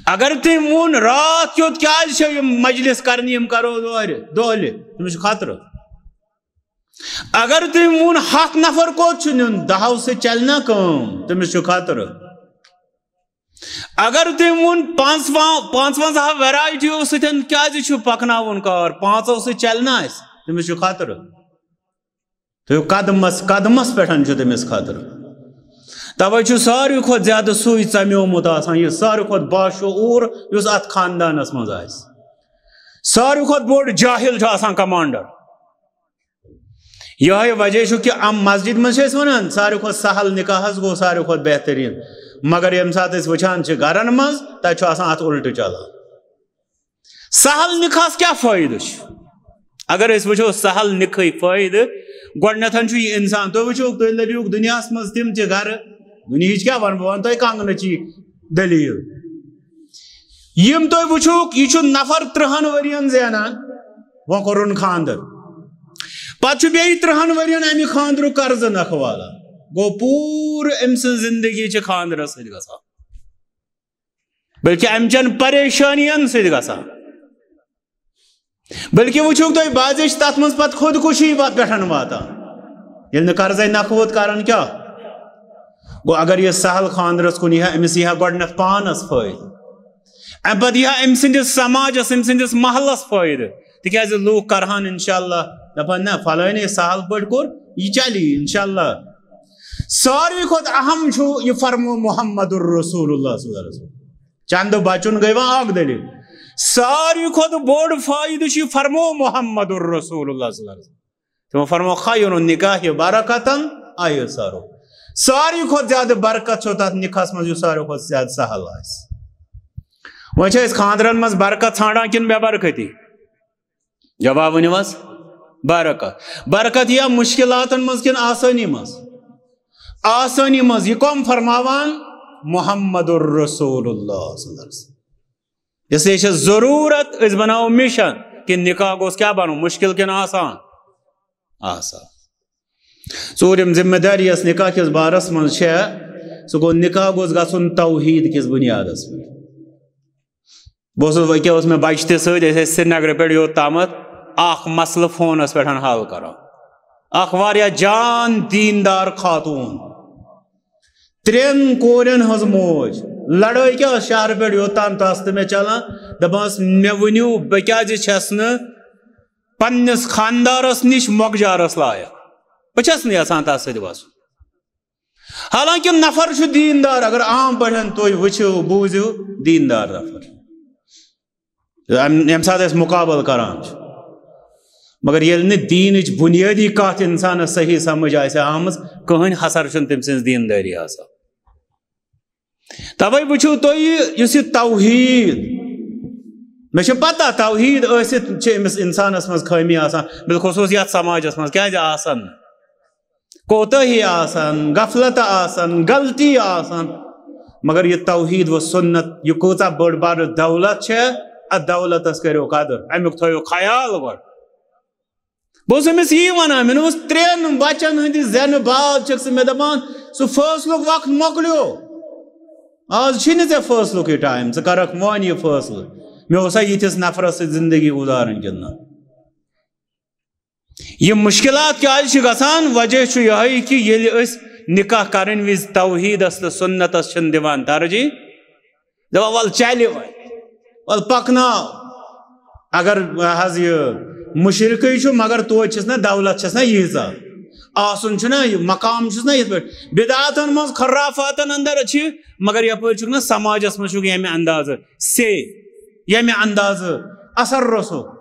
اگر تٔمۍ ووٚن، "راتھ کیُتھ کیٛازِ چھِ یِم مجلس کرنہِ، یِم کرو دۄہلہِ دۄہلہِ"، تٔمِس چھُ خطرٕ۔ اگر تٔمۍ ووٚن، "ہتھ نفر کوٚت چھُ نیُن، دہو سۭتۍ چلہِ نا کٲم"، تٔمِس چھُ خطرٕ۔ اگر تٔمۍ ووٚن، "پانٛژھ وا-، پانٛژونٛزاہ ورایٹیو سۭتۍ کیٛازِ چھُ پکناوُن کار، پانٛژو سۭتۍ چلہِ نا اَسہِ"، تٔمِس چھُ خطرٕ۔ تہٕ قدمس، قدمس پٮ۪ٹھ چھُ تٔمِس خطرٕ۔ توے چھُ ساروی کھۄتہٕ زیادٕ سُے ژمیومُت آسان، یُس ساروی کھۄتہٕ باشعوٗر، یُس اتھ خاندانس منٛز آسہِ۔ ساروی کھۄتہٕ بوٚڑ جاہل چھُ آسان commander۔ یِہوٚے وجہ چھُ کہِ اَمہِ مسجد منٛز چھِ أسۍ وَنان، ساروی کھۄتہٕ سہل نکاح حظ گوٚو ساروی کھۄتہٕ بہتریٖن۔ مگر ییٚمہِ ساتہٕ أسۍ وٕچھان چھِ گرن منٛز، تَتہِ چھُ آسان اَتھ اُلٹہٕ چلان۔ سہل نکاحس کیٛاہ فٲیدٕ چھُ؟ اگر أسۍ وٕچھو سہل نکاحٕکۍ فٲیدٕ، گۄڈٕنٮ۪تھ چھُ یہِ اِنسان، تُہۍ وٕچھِو، تُہۍ لٔبِو دُنیاہَس منٛز تِم تہِ گرٕ، دُنیہٕچ کیٛاہ وَنہٕ بہٕ، وَنہٕ تۄہہِ کنگنٕچی، دٔلیٖل۔ یِم تُہۍ وٕچھِو، یہِ چھُ نفر ترٕٛہن ؤرین زینان، وۄنۍ کوٚرُن خانٛدر، پتہٕ چھُ بیٚیہِ ترٕٛہن ؤرین امہِ خانٛدرُک قرضہٕ نکھٕ والان۔ گوٚو، پوٗرٕ أمۍ سٕنٛز زندگی چھِ خانٛدرس سۭتۍ گژھان، بلکہِ امہِ چٮ۪ن پریشٲنین سۭتۍ گژھان۔ بلکہِ وٕچھِو تُہۍ، بعضے چھِ تَتھ منٛز پَتہٕ خودکُشی وا-، پٮ۪ٹھ واتان۔ ییٚلہِ نہٕ قرضے نکھٕ ووت، کَران کیٛاہ؟ گوٚو، اگر یہِ سہل خانٛدرَس کُن یی ہا، أمِس یی ہا گۄڈٕنٮ۪تھ پانَس فٲیدٕ، اَمہِ پَتہٕ یی ہا أمۍ سٕنٛدِس سماجَس، أمۍ سٕنٛدِس محلَس فٲیدٕ، تِکیٛازِ لوٗکھ کَرٕہَن اِنشاء اللہ، دَپَن، نہ، فلٲنی سہل پٲٹھۍ کوٚر، یہِ چَلی اِنشاء اللہ۔ ساروی کھۄتہٕ اہم چھُ یہِ فرمو محمد رسول اللہ صلی اللہ علیہ وسلم۔ چندٕ بچُن گٔے وۄنۍ اکھ دٔلیٖل۔ ساروی کھۄتہٕ بوٚڑ فٲیدٕ چھُ یہِ فرمو محمد رسول اللہ صلی اللہ علیہ وسلم۔ تِمو فرمو، خیر النکاح برکتن ایسرہ۔ ساروی کھۄتہٕ زیادٕ برکت چھو تتھ نکاحس منٛز یُس ساروی کھۄتہٕ زیادٕ سہل آسہِ۔ وۄنۍ چھِ أسۍ خاندرن منٛز برکت ژھانڈان کِنہٕ بے برکتی؟ جواب ؤنِو حظ۔ برکت۔ برکت یا مشکلاتن منٛز کِنہٕ آسٲنی منٛز؟ آسٲنی منٛز۔ یہِ کۄم فرماوان؟ محمد رسول اللہ صلی اللہ علیہ وسلم۔ اس لیے چھِ ضروٗرت أسۍ بناوو مِشن کہِ نکاح گوٚژھ کیٛاہ بنُن، مُشکِل کِنہٕ آسان؟ آسان۔ ژوٗرِم ذمہ دٲری یۄس نکاح کِس بارس منٛز چھےٚ، سُہ گوٚو نکاح گوٚژھ گژھُن توحیٖد کِس بُنیادس پٮ۪ٹھ۔ بہٕ اوسُس، أکیٛاہ اوس مےٚ بچہٕ تہِ سۭتۍ، أسۍ ٲسۍ سرینگرٕ پٮ۪ٹھ یوٚت تامَتھ اکھ مسلہٕ فونس پٮ۪ٹھ حل کران۔ اکھ واریاہ جان دیندار خاتوٗن، ترٛٮ۪ن کورٮ۪ن ہٕنٛز موج۔ لڑٲے کیٛاہ ٲس شہرٕ پٮ۪ٹھ یوٚت تام تَس تہٕ مےٚ چلان؟ دَپان ٲس، مےٚ ؤنِو، بہٕ کیٛازِ چھَس نہٕ پننِس خاندارس نِش مۄکجارس لایق؟ بہٕ چھَس نہٕ یژھان تَس سۭتۍ وَسُن۔ حالانکہ نفر چھُ دیندار، اگر عام پٲٹھۍ تُہۍ وٕچھِو، بوٗزِو، دیندار نفر۔ ام-، ییٚمہِ ساتہٕ أسۍ مُقابلہٕ کران چھِ۔ مگر ییٚلہِ نہٕ دیٖنٕچ بُنیٲدی کَتھ اِنسانَس صحیح سمجھ آسہِ آمٕژ، کٕہٕنۍ حسر چھُنہٕ تٔمۍ سٕنٛز دیٖندٲری آسان۔ تَوَے وٕچھِو تُہۍ یہِ، یُس یہِ توحیٖد، مےٚ چھِ پَتہ توحیٖد ٲسِتھ چھِ أمِس اِنسانَس منٛز خٲمی آسان، بالخصوٗص یَتھ سماجَس منٛز، کیٛازِ آسان نہٕ؟ کوتٲہی آسان، غفلت آسان، غلطی آسان، مگر یہِ توحیٖد و سُنت، یہِ کۭژاہ بٔڑ بارٕ دولت چھےٚ، اَتھ دولتس کٔرِو قدر، اَمیُک تھٲیِو خیال گۄڈٕ۔ بہٕ اوسُس أمِس یی وَنان، مےٚ اوس ترٛٮ۪ن بچن ہٕنٛدِ زٮ۪نہٕ بعد چھَکھ ژٕ مےٚ دَپان، سُہ فٲصلُک وقت مۄکلیو، آز چھُے نہٕ ژےٚ فٲصلُکُے ٹایم، ژٕ کَرَکھ وۄنۍ یہِ فٲصلہٕ۔ مےٚ اوسا یِتھِس نفرس سۭتۍ زندگی گُزارٕنۍ کِنہٕ نہ؟ یِم مُشکِلات کیٛازِ چھِ گژھان؟ وجہ چھُ یِہوٚے کہِ ییٚلہِ أسۍ نکاح کرن وِزِ توحیٖدس تہٕ سُنتس چھِنہٕ دِوان ترجیح، دَپان، "وَلہٕ چلہِ وۄنۍ، وَلہٕ پکناو۔" اگر حظ یہِ مُشرکٕے چھُ، مگر توتہِ چھِس نہ دولت چھَس نہ ییٖژاہ، آسُن چھُنہ یہِ مقام چھُس نہ یِتھ پٲٹھۍ۔ بدعاتن منٛز، خرافاتن اندر چھِ، مگر یپٲرۍ چھُکھ نہ سماجس منٛز چھُکھ ییٚمہِ اندازٕ سے، ییٚمہِ اندازٕ اثر رسوخ۔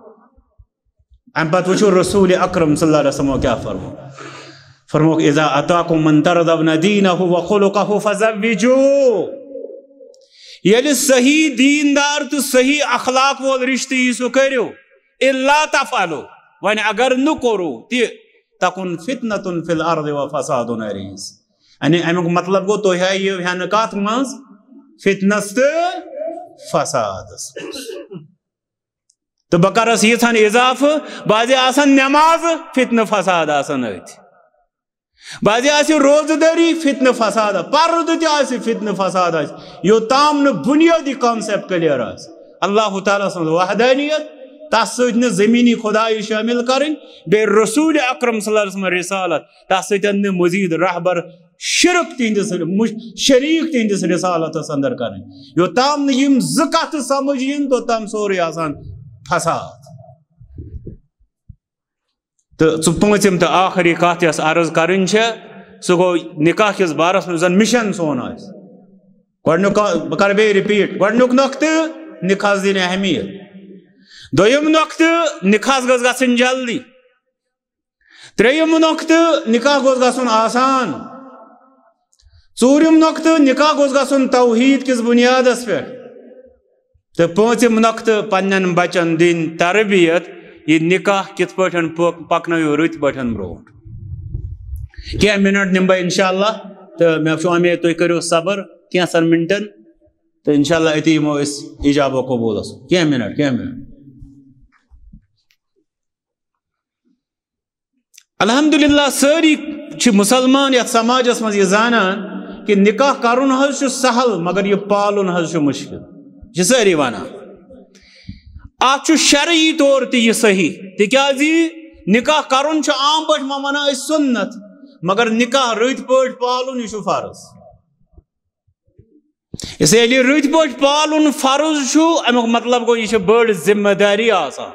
امہِ پتہٕ وٕچھو رسول اکرم صلی اللہ علیہ وسلمو کیٛاہ فرمو۔ فرموکھ، "اذا اتاکم من ترضون دینہ و خلقہ فزوجوہ۔" ییٚلہِ صحیح دیندار تہٕ صحیح اخلاق وول رشتہٕ یی، سُہ کٔرِو۔ الا تفعلوا، وۄنۍ اگر نہٕ کوٚرُو تہِ، تکن فتنۃ فی الارض و فساد عریض۔ یعنی امیُک مطلب گوٚو، تُہۍ ہا یِیِو ہٮ۪نہٕ کتھ منٛز؟ فتنس تہٕ فسادس منٛز۔ تہٕ بہٕ کرس یژھن اضافہٕ، بعضے آسن نمازٕ، فتنہٕ فساد آسن أتھۍ۔ بعضے آسہِ روزٕ دٲری، فتنہٕ فساد، پردٕ تہِ آسہِ، فتنہٕ فساد آسہِ۔ یوٚتام نہٕ بُنیٲدی concept clear آسہِ، اللہ تعالیٰ سٕنٛز وحدانیت، تس سۭتۍ نہٕ زمینی خدایی شٲمِل کرٕنۍ، بیٚیہِ رسول اکرم صلی اللہ علیہ وسلم رسالت، تس سۭتۍ نہٕ مزید رہبر شرک تہنٛدِس، مش-، شریک تہنٛدِس رسالتس اندر کرٕنۍ۔ یوٚتام نہٕ یِم زٕ کتھٕ سمجھ یِن، توٚتام سورُے آسان فساد۔ تہٕ ژٕ پٲنٛژِم تہٕ ٲخری کتھ یۄس عرض کرٕنۍ چھےٚ، سُہ گوٚو نکاح کِس بارس منٛز زن مِشن سون آسہِ۔ گۄڈٕنیُک، بہٕ کرٕ بیٚیہِ repeat، گۄڈٕنیُک نۄقطہٕ، نکاحس دِنۍ اہمیت۔ دوٚیِم نۄقطہٕ، نکاحس گٔژھ گژھٕنۍ جلدی۔ ترٛیٚیِم نۄقطہٕ، نکاح گوٚژھ گژھُن آسان۔ ژوٗرِم نۄقطہٕ، نکاح گوٚژھ گژھُن توحیٖد کِس بُنیادس پٮ۪ٹھ۔ تہٕ پٲنٛژِم نۄقطہٕ، پننٮ۪ن بچن دِنۍ تربیت، یہِ نکاح کِتھ پٲٹھۍ پک-، پکنٲیِو رٕتۍ پٲٹھۍ برونٛٹھ۔ کینٛہہ منٹ نِمہٕ بہٕ انشاءاللہ، تہٕ مےٚ چھُ اُمید تُہۍ کٔرِو صبر کینٛژن منٹن۔ تہٕ انشاءاللہ أتی یِمو أسۍ ایجاب و قبوٗلس۔ کینٛہہ منٹ، کینٛہہ منٹ۔ الحمدللہ، سٲری چھِ مُسلمان یَتھ سماجس منٛز یہِ زانان کہِ نکاح کرُن حظ چھُ سہل، مگر یہِ پالُن حظ چھُ مُشکل۔ یہِ چھِ سٲری وَنان۔ اَتھ چھُ شرعی طور تہِ یہِ صحیح، تِکیٛازِ نکاح کرُن چھُ عام پٲٹھۍ وۄنۍ وَنان أسۍ سُنت، مگر نکاح رٕتۍ پٲٹھۍ پالُن، یہِ چھُ فرض۔ اس لیے ییٚلہِ رٕتۍ پٲٹھۍ پالُن فرض چھُ، اَمیُک مطلب گوٚو، یہِ چھِ بٔڑ ذمہ دٲری آسان۔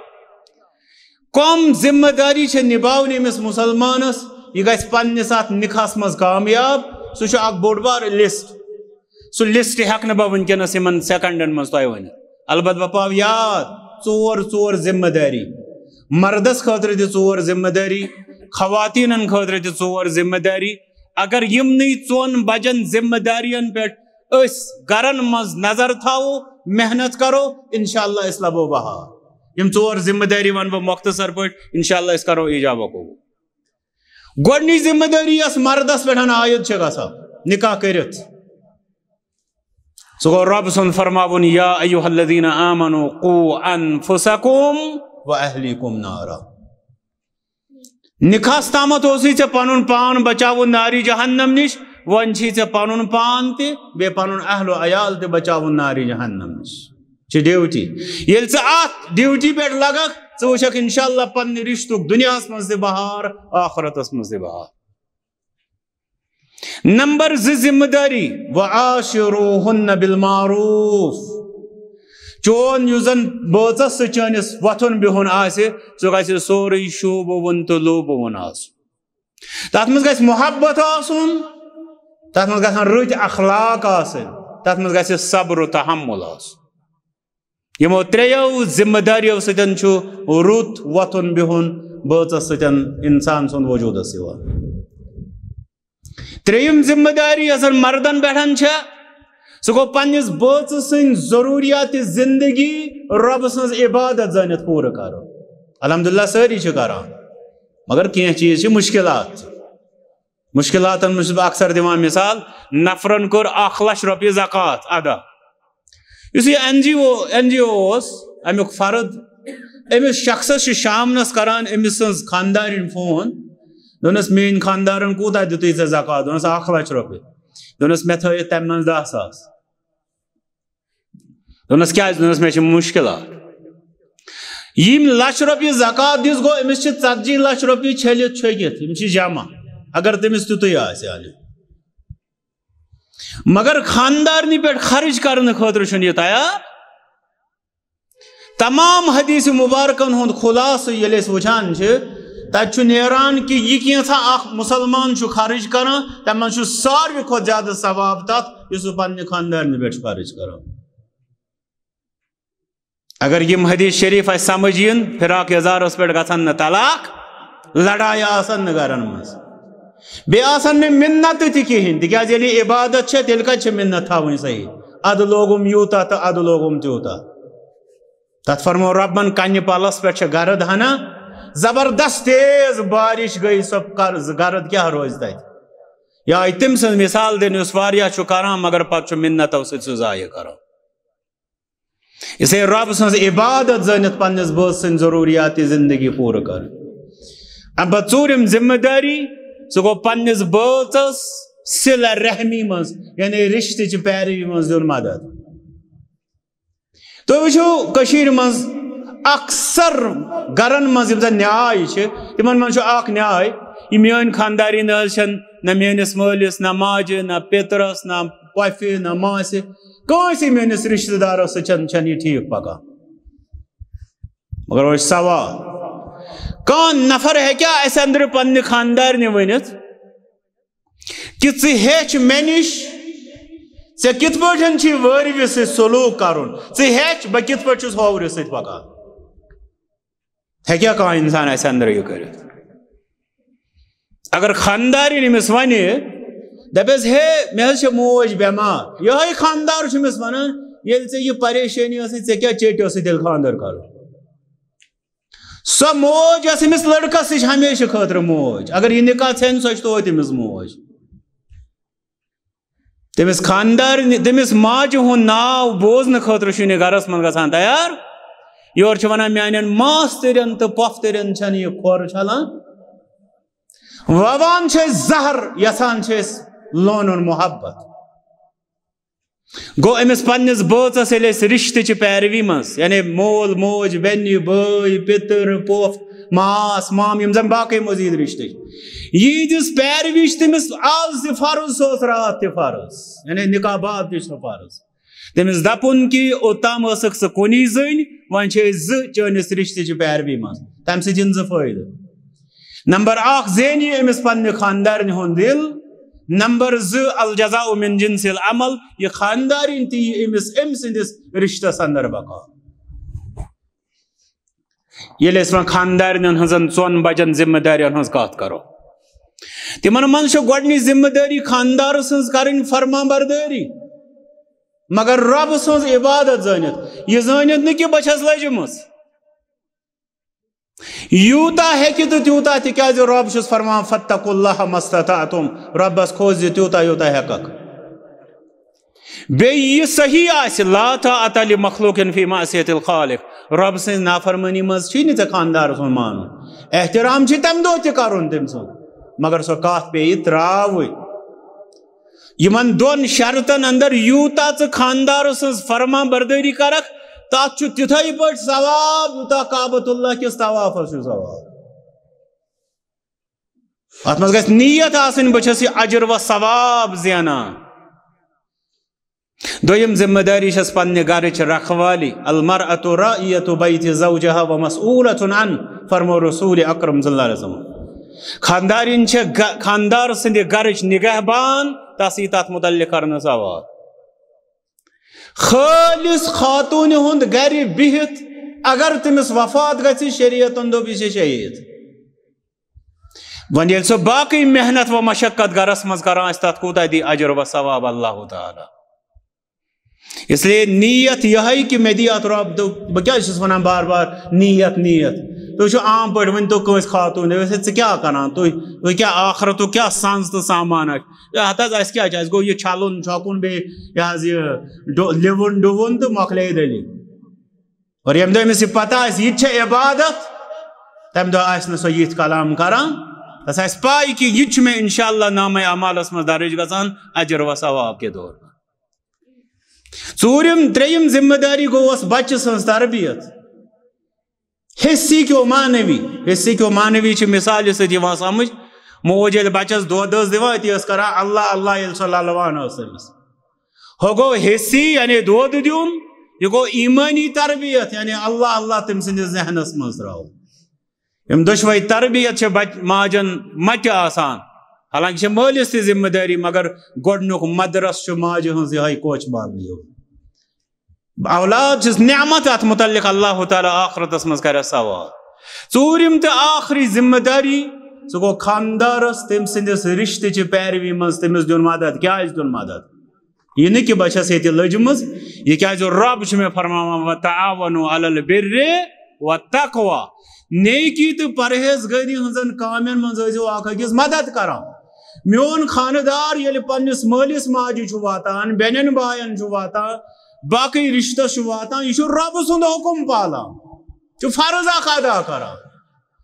کۄم ذمہ دٲری چھِ نِباوٕنۍ أمِس مُسلمانَس؟ یہِ گژھِ پنٛنِس اَتھ نِکاحَس منٛز کامیاب۔ سُہ چھُ اَکھ بوٚڑ بار لِسٹ۔ سُہ لِسٹ ہٮ۪کہٕ نہٕ بہٕ وٕنکیٚنَس یِمَن سیکنڈَن منٛز تۄہہِ ؤنِتھ۔ البتہ بہٕ پاوٕ یاد، ژور، ژور ذمہ دٲری۔ مردَس خٲطرٕ تہِ ژور ذمہ دٲری، خواتیٖنَن خٲطرٕ تہِ ژور ذمہ دٲری۔ اگر یِمنٕے ژۄن بجن ذمہ دارین پٮ۪ٹھ أسۍ گرن منٛز نظر تھاوو، محنت کرو، انشاءاللہ أسۍ لبو بہار۔ یِم ژور ذمہ دٲری ونہٕ بہٕ مختصر پٲٹھۍ، انشاءاللہ أسۍ کرو ایجاب و قبول۔ گۄڈٕنِچ ذمہ دٲری یۄس مردس پٮ۪ٹھ عائد چھِ گژھان نکاح کٔرِتھ، سُہ گوٚو رۄب سُنٛد فرماوُن، یا ایھا الذین آمنوا قوا انفسکم و اہلیکم نارا۔ نکاحس تامتھ اوسُے ژےٚ پنُن پان بچاوُن نارِ جہنم نِش، وۄنۍ چھی ژےٚ پنُن پان تہِ، بیٚیہِ پنُن اہل و عیال تہِ بچاوُن نارِ جہنم نِش۔ چھِ ڈیوٹی۔ ییٚلہِ ژٕ اتھ ڈیوٹی پٮ۪ٹھ لگکھ، ژٕ وٕچھکھ انشاءاللہ پننہِ رشتُک دُنیاہس منٛز تہِ بہار، آخرتس منٛز تہِ بہار۔ نمبر زٕ ذمہ دٲری، وعاشروہن بالمعروف۔ چون یُس زن بٲژس سۭتۍ چٲنِس وۄتھُن بِہُن آسہِ، سُہ گژھِ سورُے شوٗبوُن تہٕ لوٗبوُن آسُن۔ تتھ منٛز گژھِ محبت آسُن، تتھ منٛز گژھن رٕتۍ اخلاق آسٕنۍ، تتھ منٛز گژھِ صبر و تحمل آسُن۔ یِمو ترٛیٚیو ذمہ دٲریو سۭتۍ چھُ رُت وۄتھُن بِہُن بٲژس سۭتۍ انسان سُنٛد وجوٗدس یِوان۔ ترٛیٚیِم ذمہ دٲری یۄس زن مردن پٮ۪ٹھ چھےٚ، سُہ گوٚو پننِس بٲژٕ سٕنٛدۍ ضروٗریات زندگی رۄبہٕ سٕنٛز عبادت زٲنِتھ پوٗرٕ کرُن۔ الحمدللہ سٲری چھِ کران، مگر کینٛہہ چیٖز چھِ مُشکلات۔ مُشکلاتن منٛز چھُس بہٕ اکثر دِوان مثال، نفرن کٔر اکھ لچھ رۄپیہِ زکوٰۃ ادا۔ یُس یہِ این جی او، این جی او اوس، امیُک فرد، أمِس شخصس چھِ شامنس کران أمۍ سٕنٛز خاندارِنۍ فون، دوٚپنس، "میٲنۍ خاندارن کوٗتاہ دِتُے ژےٚ زکوٰۃ؟" دوٚپنس، "اکھ لچھ رۄپیہِ۔" دوٚپنس، "مےٚ تھٲیِتھ تمہِ منٛز دہ ساس۔" دوٚپنس، "کیٛازِ؟" دوٚپنس، "مےٚ چھِ مُشکلات۔ یِم لچھ رۄپیہِ زکوٰۃ دِژ، گوٚو أمِس چھِ ژتجی لچھ رۄپیہِ چھٔلِتھ چھٔکِتھ، یِم چھِ جمع، اگر تٔمِس تیُتُے آسہِ انہِ۔" مگر خاندارنہِ پٮ۪ٹھ خرٕچ کرنہٕ خٲطرٕ چھُنہٕ یہِ تیار۔ تمام حدیث مبارکن ہُنٛد خلاصہٕ ییٚلہِ أسۍ وٕچھان چھِ، تتہِ چھُ نیران کہِ یہِ کینٛژھا اکھ مُسلمان چھُ خرٕچ کران، تَمہِ منٛز چھُ ساروی کھۄتہٕ زیادٕ ثواب تتھ یُس سُہ پننہِ خاندارنہِ پٮ۪ٹھ چھُ خرٕچ کران۔ اگر یِم حدیث شریف اَسہِ سمجھ یِن، فراق یزارس پٮ۪ٹھ گژھن نہٕ طلاق، لڑایہِ آسن نہٕ گرن منٛز، بیٚیہِ آسن نہٕ مِنتہٕ تہِ کِہیٖنۍ، تِکیٛازِ ییٚلہِ یہِ عبادت چھےٚ، تیٚلہِ کتہِ چھِ مِنت تھاوٕنۍ صحیح؟ ادٕ لوگُم یوٗتاہ تہٕ ادٕ لوگُم تیوٗتاہ۔ تتھ فرموو رۄبن، کنہِ پلس پٮ۪ٹھ چھےٚ گرد ہنا زبردست تیز بارش گٔے، سۄ کر-، گرد کیٛاہ روزِ تتہِ؟ یہِ آیہِ تٔمۍ سٕنٛز مثال دِنہٕ، یُس واریاہ چھُ کران، مگر پتہٕ چھُ مِنتو سۭتۍ سُہ ضایع کران۔ اسے رب سٕنٛز عبادت زٲنِتھ پننِس بٲژ سٕنٛدۍ ضروٗریات زندگی پوٗرٕ کرٕنۍ۔ اَمہِ پتہٕ ژوٗرِم ذمہٕ دٲری، سُہ گوٚو پننِس بٲژس صلہ رحمی منٛز، یعنی رشتہٕ چہِ پیروی منٛز دیُن مدد۔ تُہۍ وٕچھِو کٔشیٖرِ منٛز اکثر گرن منٛز یِم زن نیاے چھِ، تِمن منٛز چھُ اکھ نیاے، یہِ میٲنۍ خانداری نہ حظ چھَنہٕ، نہ میٲنِس مٲلِس، نہ ماجہِ، نہ پیترس، نہ پۄپھِ، نہ ماسہِ، کٲنٛسہِ میٲنِس رشتہٕ دارس سۭتۍ چھَنہٕ، چھَنہٕ یہِ ٹھیٖک پکان۔ مگر وۄنۍ چھُ سوال، کانٛہہ نفر ہیٚکیٛاہ اَسہِ أنٛدرٕ پننہِ خانٛدارنہِ ؤنِتھ کہِ ژٕ ہیٚچھ مےٚ نِش، ژےٚ کِتھ پٲٹھۍ چھُے وٲرِوِ سۭتۍ سلوٗک کرُن، ژٕ ہیٚچھ بہٕ کِتھ پٲٹھۍ چھُس ہوورِ سۭتۍ پکان؟ ہیٚکیٛاہ کانٛہہ انسان اَسہِ أنٛدرٕ یہِ کٔرِتھ؟ اگر خانٛدارِنۍ أمِس وَنہِ، دَپٮ۪س، "ہے، مےٚ حظ چھےٚ موج بٮ۪مار"، یِہوٚے خانٛدار چھُ أمِس وَنان، "ییٚلہِ ژےٚ یہِ پریشٲنی ٲسٕے، ژےٚ کیٛاہ چیٚٹۍ اوسُے تیٚلہِ خانٛدر کَرُن؟" سۄ موج یۄس أمِس لٔڑکَس نِش ہمیشہٕ خٲطرٕ موج، اگر یہِ نِکاح ژھٮ۪نہِ، سۄ چھِ توتہِ أمِس موج۔ تٔمِس خاندارنہِ، تٔمِس ماجہِ ہُنٛد ناو بوزنہٕ خٲطرٕ چھُنہٕ یہِ گرس منٛز گژھان تیار۔ یورٕ چھِ ونان، میانٮ۪ن ماستٕرٮ۪ن تہٕ پۄپھتٕرٮ۪ن چھنہٕ یہِ کھۄر چھلان۔ ووان چھِ أسۍ زہر، یژھان چھِ أسۍ لونُن محبت۔ گوٚو، أمِس پننِس بٲژس ییٚلہِ أسۍ رشتہٕ چہِ پیروی منٛز، یعنی مول موج، بیٚنہِ بٲے، پِتٕر پۄپھ، ماس مام، یِم زن باقٕے مزید رشتہٕ چھِ، یِہنٛدِس پیروی چھِ تٔمِس آز تہِ فرض، سُہ اوس راتھ تہِ فرض، یعنی نکاح بعد تہِ چھُ سُہ فرض۔ تٔمِس دَپُن کہِ اوٚتام ٲسٕکھ ژٕ کُنی زٔنۍ، وۄنۍ چھِ أسۍ زٕ چٲنِس رِشتہٕ چہِ پیروی منٛز۔ تَمہِ سۭتۍ یِن زٕ فٲیدٕ۔ نمبر اکھ، زینہِ یہِ أمِس پننہِ خانٛدارنہِ ہُنٛد دِل۔ نمبر زٕ، الجزاء من جنس العمل، یہِ خانٛدارِنۍ تہِ یی أمِس، أمۍ سٕنٛدِس رِشتَس اندر بقا۔ ییٚلہِ أسۍ وۄنۍ خانٛدارنٮ۪ن ہٕنٛزن ژۄن بجن ذمہٕ دارین ہٕنٛز کتھ کرو، تِمن منٛز چھِ گۄڈٕنِچ ذمہٕ دٲری خانٛدار سٕنٛز کرٕنۍ فرما بردٲری، مگر رۄب سٕنٛز عبادت زٲنِتھ، یہِ زٲنِتھ نہٕ کہِ بہٕ چھَس لٔجمٕژ۔ یوٗتاہ ہیٚکہِ تہٕ تیوٗتاہ، تِکیٛازِ رۄب چھُس فرمان، "فاتقوا اللہ ما استطعتم"، رۄبس کھوژ زِ تیوٗتاہ یوٗتاہ ہیٚککھ۔ بیٚیہِ یہِ صحیح آسہِ، "لا طاعة لمخلوق فی معصیت الخالق"، رۄب سٕنٛز نافرمٲنی منٛز چھی نہٕ ژےٚ خانٛدار سُنٛد مانُن۔ احترام چھِ تَمہِ دۄہ تہِ کرُن تٔمۍ سُنٛد، مگر سۄ کتھ پیٚیہِ ترٛاوٕنۍ۔ یِمن دۄن شرطن اندر یوٗتاہ ژٕ خانٛدار سٕنٛز فرما بردٲری کرکھ، تتھ چھُ تِتھے پٲٹھۍ ثواب، یوٗتاہ کعبۃ اللہ کِس طوافس چھُ ثواب۔ اتھ منٛز گژھِ نیت آسٕنۍ، بہٕ چھَس یہِ اجر و ثواب زینان۔ دوٚیِم ذمہٕ دٲری چھَس پننہِ گرٕچ رکھوالی۔ "المرأة راعیۃ بیت زوجہا و مسئولۃ عن"، فرمو رسول اکرم صلی اللہ علیہ وسلم۔ خاندارِنۍ چھےٚ گ-، خاندار سٕنٛدِ گرٕچ نگہبان، تس یی تتھ متعلق کرنہٕ ثواب۔ خٲلص خاتوٗنہِ ہُنٛد گرِ بِہِتھ اگر تٔمِس وفات گژھِ، شریعتن دوٚپ یہِ چھِ شہیٖد۔ وۄنۍ ییٚلہِ سُہ باقٕے محنت و مشقت گرس منٛز کران آسہِ، تتھ کوٗتاہ دی اجر و ثواب اللہ تعالیٰ؟ اس لیے نیت یہے کہ مےٚ دی اتھ رۄب، دوٚپ، بہٕ کیٛازِ چھُس ونان بار بار نیت، نیت؟ تُہۍ چھِو عام پٲٹھۍ، ؤنۍ تو کٲنٛسہِ خاتوٗن، دٔپِو، "ہے، ژٕ کیٛاہ کران؟ تُہۍ، تُہۍ کیٛاہ ٲخرتُک کیٛاہ سنٛز تہٕ سامان آسہِ؟" ہے، ہتہٕ حظ، اَسہِ کیٛاہ چھُ؟ اَسہِ گوٚو یہِ چھلُن چھۄکُن، بیٚیہِ یہِ حظ یہِ ڈو-، لِوُن ڈُوُن تہٕ مۄکلے دٔلیٖل۔ اور ییٚمہِ دۄہ أمِس یہِ پتہ آسہِ، یہِ تہِ چھےٚ عبادت، تَمہِ دۄہ آسہِ نہٕ سۄ یِتھ کلام کران۔ تَس آسہِ پاے کہِ یہِ تہِ چھُ مےٚ انشاءاللہ نامہ اعمالس منٛز درج گژھان اجر و ثواب کے طور پر۔ ژوٗرِم، ترٛیٚیِم ذمہٕ دٲری گوٚوس بچہٕ سٕنٛز تربیت۔ حصہٕ کیو معنوی، حصہٕ کیو معنوی چھِ مثالہِ سۭتۍ یِوان سمجھ۔ موج ییٚلہِ بچس دۄد ٲس دِوان، أتی ٲس کران اللہ اللہ، ییٚلہِ سۄ للوان ٲس تٔمِس۔ ہُہ گوٚو حصہٕ، یعنی دۄد دیُن، یہِ گوٚو ایمٲنی تربیت، یعنی اللہ اللہ تٔمۍ سٕنٛدِس ذہنس منٛز ترٛاوُن۔ یِم دۄشوے تربیت چھِ بچ-، ماجن مٹہِ آسان۔ حالانکہ چھِ مٲلِس تہِ ذمہٕ دٲری، مگر گۄڈٕنیُک مدرس چھُ ماجہِ ہٕنٛز یِہوٚے کوچ ماننہٕ یِوان۔ اولاد چھِس نعمت، اتھ متعلق اللہ تعالیٰ آخرتس منٛز کرِ سوال۔ ژوٗرِم تہٕ آخری ذمہٕ دٲری، سُہ گوٚو خاندارس، تٔمۍ سٕنٛدِس رشتہٕ چہِ پیروی منٛز تٔمِس دیُن مدد۔ کیٛازِ دیُن مدد؟ یہِ نہٕ کہِ بہٕ چھَس ییٚتہِ لٔجمٕژ، یہِ کیٛازِ رۄب چھُ مےٚ فرماوان، "وتعاونوا علی البر والتقوی"، نیکی تہٕ پرہیزگٲری ہٕنٛزن کامٮ۪ن منٛز ٲسۍزیو اکھ أکِس مدد کران۔ میون خانہٕ دار ییٚلہِ پننِس مٲلِس ماجہِ چھُ واتان، بیٚنٮ۪ن باین چھُ واتان، باقٕے رشتس چھُ واتان، یہِ چھُ رۄب سُنٛد حُکُم پالان، چھُ فرض اکھ ادا کران۔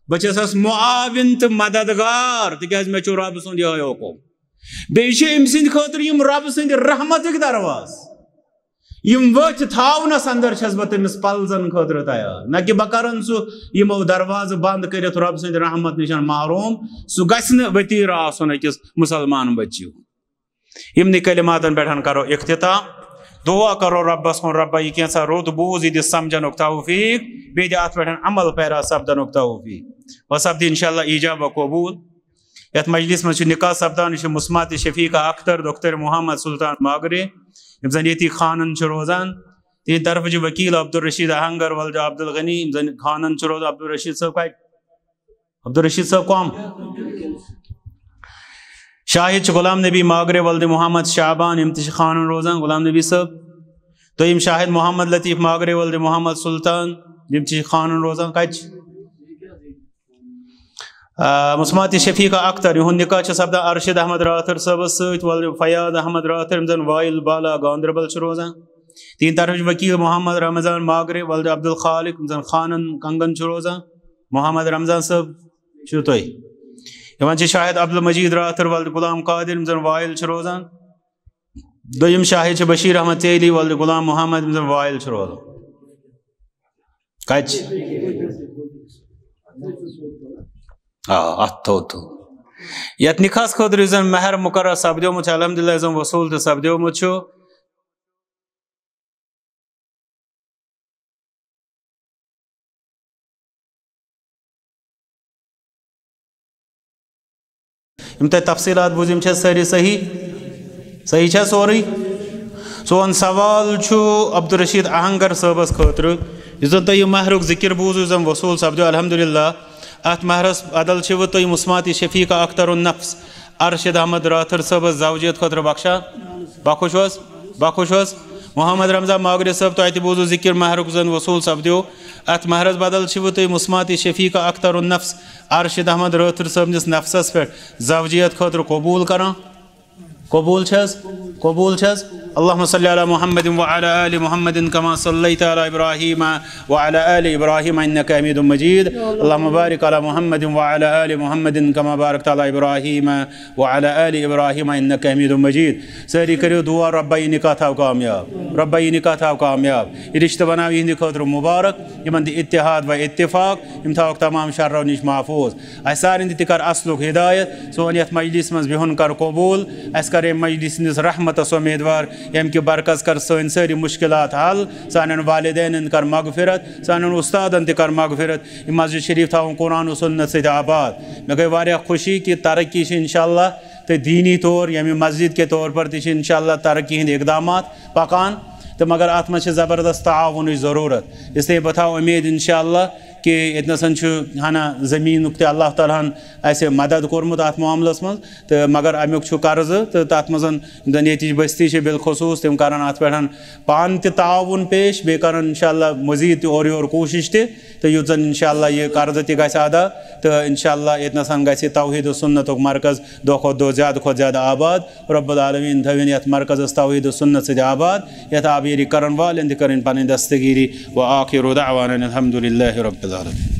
بہٕ چھَسس معاون تہٕ مددگار، تِکیٛازِ مےٚ چھُ رۄب سُنٛد یِہوٚے حُکُم۔ بیٚیہِ چھِ أمۍ سٕنٛدِ خٲطرٕ یِم رۄب سٕنٛدِ رحمتٕکۍ دروازٕ۔ یِم ؤتھۍ تھاونس اندر چھَس بہٕ تٔمِس پلزن خٲطرٕ تیار، نہ کہِ بہٕ کرن سُہ یِمو دروازٕ بند کٔرِتھ رۄب سٕنٛدِ رحمت نِش محروم۔ سُہ گژھِ نہٕ وتیرٕ آسُن أکِس مسلمان بچی ہُنٛد۔ یِمنٕے کلماتن پٮ۪ٹھ کرو اختتام۔ دعا کرو رۄبس کُن، "رۄبا، یہِ کینٛژھا رُت بوٗز، یہِ دِ سمجھنُک توفیق، بیٚیہِ دِ اتھ پٮ۪ٹھ عمل پیرا سپدنُک توفیق۔ و سپدِ انشاءاللہ ایجاب و قبول۔" یتھ مجلس منٛز چھُ نکاح سپدان، یہِ چھُ مسمات شفیقہ اختر، دختر محمد سلطان ماگرے، یِم زن ییٚتی خانن چھِ روزان۔ تِہنٛدِ طرفہٕ چھِ وکیل عبدالرشید اہنگر ولد عبدالغنی، یِم زن خانن چھِ روزان۔ عبدالرشید صٲب کتہِ؟ عبدالرشید صٲب کم؟ شاہد چھِ غلام نبی ماگرے ولد محمد شعبان، یِم تہِ چھِ خانن روزان۔ غلام نبی صٲب، دوٚیِم شاہد محمد لطیف ماگرے ولد محمد سلطان، یِم تہِ چھِ خانن روزان۔ کتہِ چھِ؟ آ، مسمات شفیقہ اختر، یِہُنٛد نکاح چھُ سپدان ارشد احمد راتھر صٲبس سۭتۍ، ولد فیاض احمد راتھر، یِم زن وائل بالا گاندربل چھِ روزان۔ تِہنٛدِ طرفہٕ چھِ وکیل محمد رمضان ماگرے، ولد عبدالخالق، یِم زن خانن کنگن چھِ روزان۔ محمد رمضان صٲب چھِو تُہۍ۔ یِمن چھِ شاہد عبدالمجید راتھر، ولد غلام قادر، یِم زن وائل چھِ روزان۔ دوٚیِم شاہد چھِ بشیر احمد تیلی، ولد غلام محمد، یِم زن وائل چھِ روزان۔ کتہِ چھِ؟ آ، اتھ تھوٚو، تھوٚو۔ یتھ نکاحس خٲطرٕ یُس زن مہر مقرر سپدیومُت چھُ، الحمدللہ، یُس زن وصوٗل تہِ سپدیومُت چھُ۔ یِم تۄہہِ تفصیٖلات بوٗزۍ، یِم چھا سٲری صحیح؟ صحیح چھا سورُے؟ سون سوال چھُ عبدالرشید آہنگر صٲبس خٲطرٕ، یُس زن تۄہہِ یہِ مہرُک ذِکِر بوٗزُو، یُس زن وصوٗل سپدیو، الحمدللہ، اتھ مہرس بدل چھِوٕ تُہۍ مسمات شفیقہ اختر النفس ارشد احمد راتھر صٲبس زوجیت خٲطرٕ بخشان۔ بخش اوس، بخش اوس۔ محمد رمضان ماگرے صٲب، تۄہہِ تہِ بوٗزُو ذِکِر مہرُک، یُس زن وصوٗل سپدیو۔ اتھ مہرس بدل چھِوٕ تُہۍ مسمات شفیقہ اختر النفس ارشد احمد رٲتھر صٲبنِس نفسس پٮ۪ٹھ زوجیت خٲطرٕ قبوٗل کران؟ قبوٗل چھَس؟ قبوٗل چھَس؟ اللهم صل على محمد وعلى آل محمد كما صليت على إبراهيم وعلى آل إبراهيم إنك حميد مجيد. اللهم بارك على محمد وعلى آل محمد كما باركت على إبراهيم وعلى آل إبراهيم إنك حميد مجيد. سٲری کٔرِو دُعا، رۄبا یہِ نکاح تھاو کامیاب، رۄبا یہِ نکاح تھاو کامیاب، یہِ رِشتہٕ بناو یِہِنٛدِ خٲطرٕ مُبارک، یِمن دِ اتحاد و اتفاق، یِم تھاوکھ تمام شرو نِش محفوٗظ۔ اَسہِ سارنٕے تہِ کر اصلُک ہدایت، سون یَتھ مجلس منٛز بِہُن کر قبوٗل، اَسہِ کر ییٚمہِ مجلس ہٕنٛدِس رحمتس امیدوار، ییٚمہِ کہِ برکت کر سٲنۍ سٲری مُشکلات حل، سانٮ۪ن والدینن کر مغفرت، سانٮ۪ن اُستادن تہِ کر مغفرت، یہِ مسجد شریف تھاوُن قرآن و سنت سۭتۍ آباد۔ مےٚ گٔے واریاہ خوشی کہِ ترقی چھِ انشاءاللہ تہٕ دینی طور ییٚمہِ مسجد کے طور پر تہِ چھِ انشاءاللہ ترقی ہٕنٛدۍ اقدامات پکان، تہٕ مگر اتھ منٛز چھِ زبردست تعاونٕچ ضروٗرت۔ اس لیے بہٕ تھاوٕ اُمید انشاءاللہ کہِ ییٚتہِ نَسَن چھُ ہنا زٔمیٖنُک تہِ اللہ تعالیٰ ہَن اَسہِ مدد کوٚرمُت اَتھ معاملَس منٛز، تہٕ مگر اَمیُک چھُ قرضہٕ، تہٕ تَتھ منٛز زَن ییٚتِچ بستی چھِ بالخصوٗص، تِم کَرَن اَتھ پٮ۪ٹھ پانہٕ تہِ تعاوُن پیش، بیٚیہِ کَرَن اِنشاءاللہ مٔزیٖد تہِ اورٕ یورٕ کوٗشِش تہِ، تہٕ یُتھ زَن اِنشاءاللہ یہِ قرضہٕ تہِ گژھِ ادا، تہٕ اِنشاءاللہ ییٚتہِ نَسَن گژھِ توحیٖد و سُنتُک مرکز دۄہ کھۄتہٕ دۄہ، زیادٕ کھۄتہٕ زیادٕ آباد۔ رب العالمین تھٲوِن یَتھ مرکزَس توحیٖد و سُنت سۭتۍ آباد، یَتھ آبیٲری کَرَن والٮ۪ن تہِ کٔرِن پَنٕنۍ دستگیٖری۔ وآخر دعوانا الحمد لله رب العالمين۔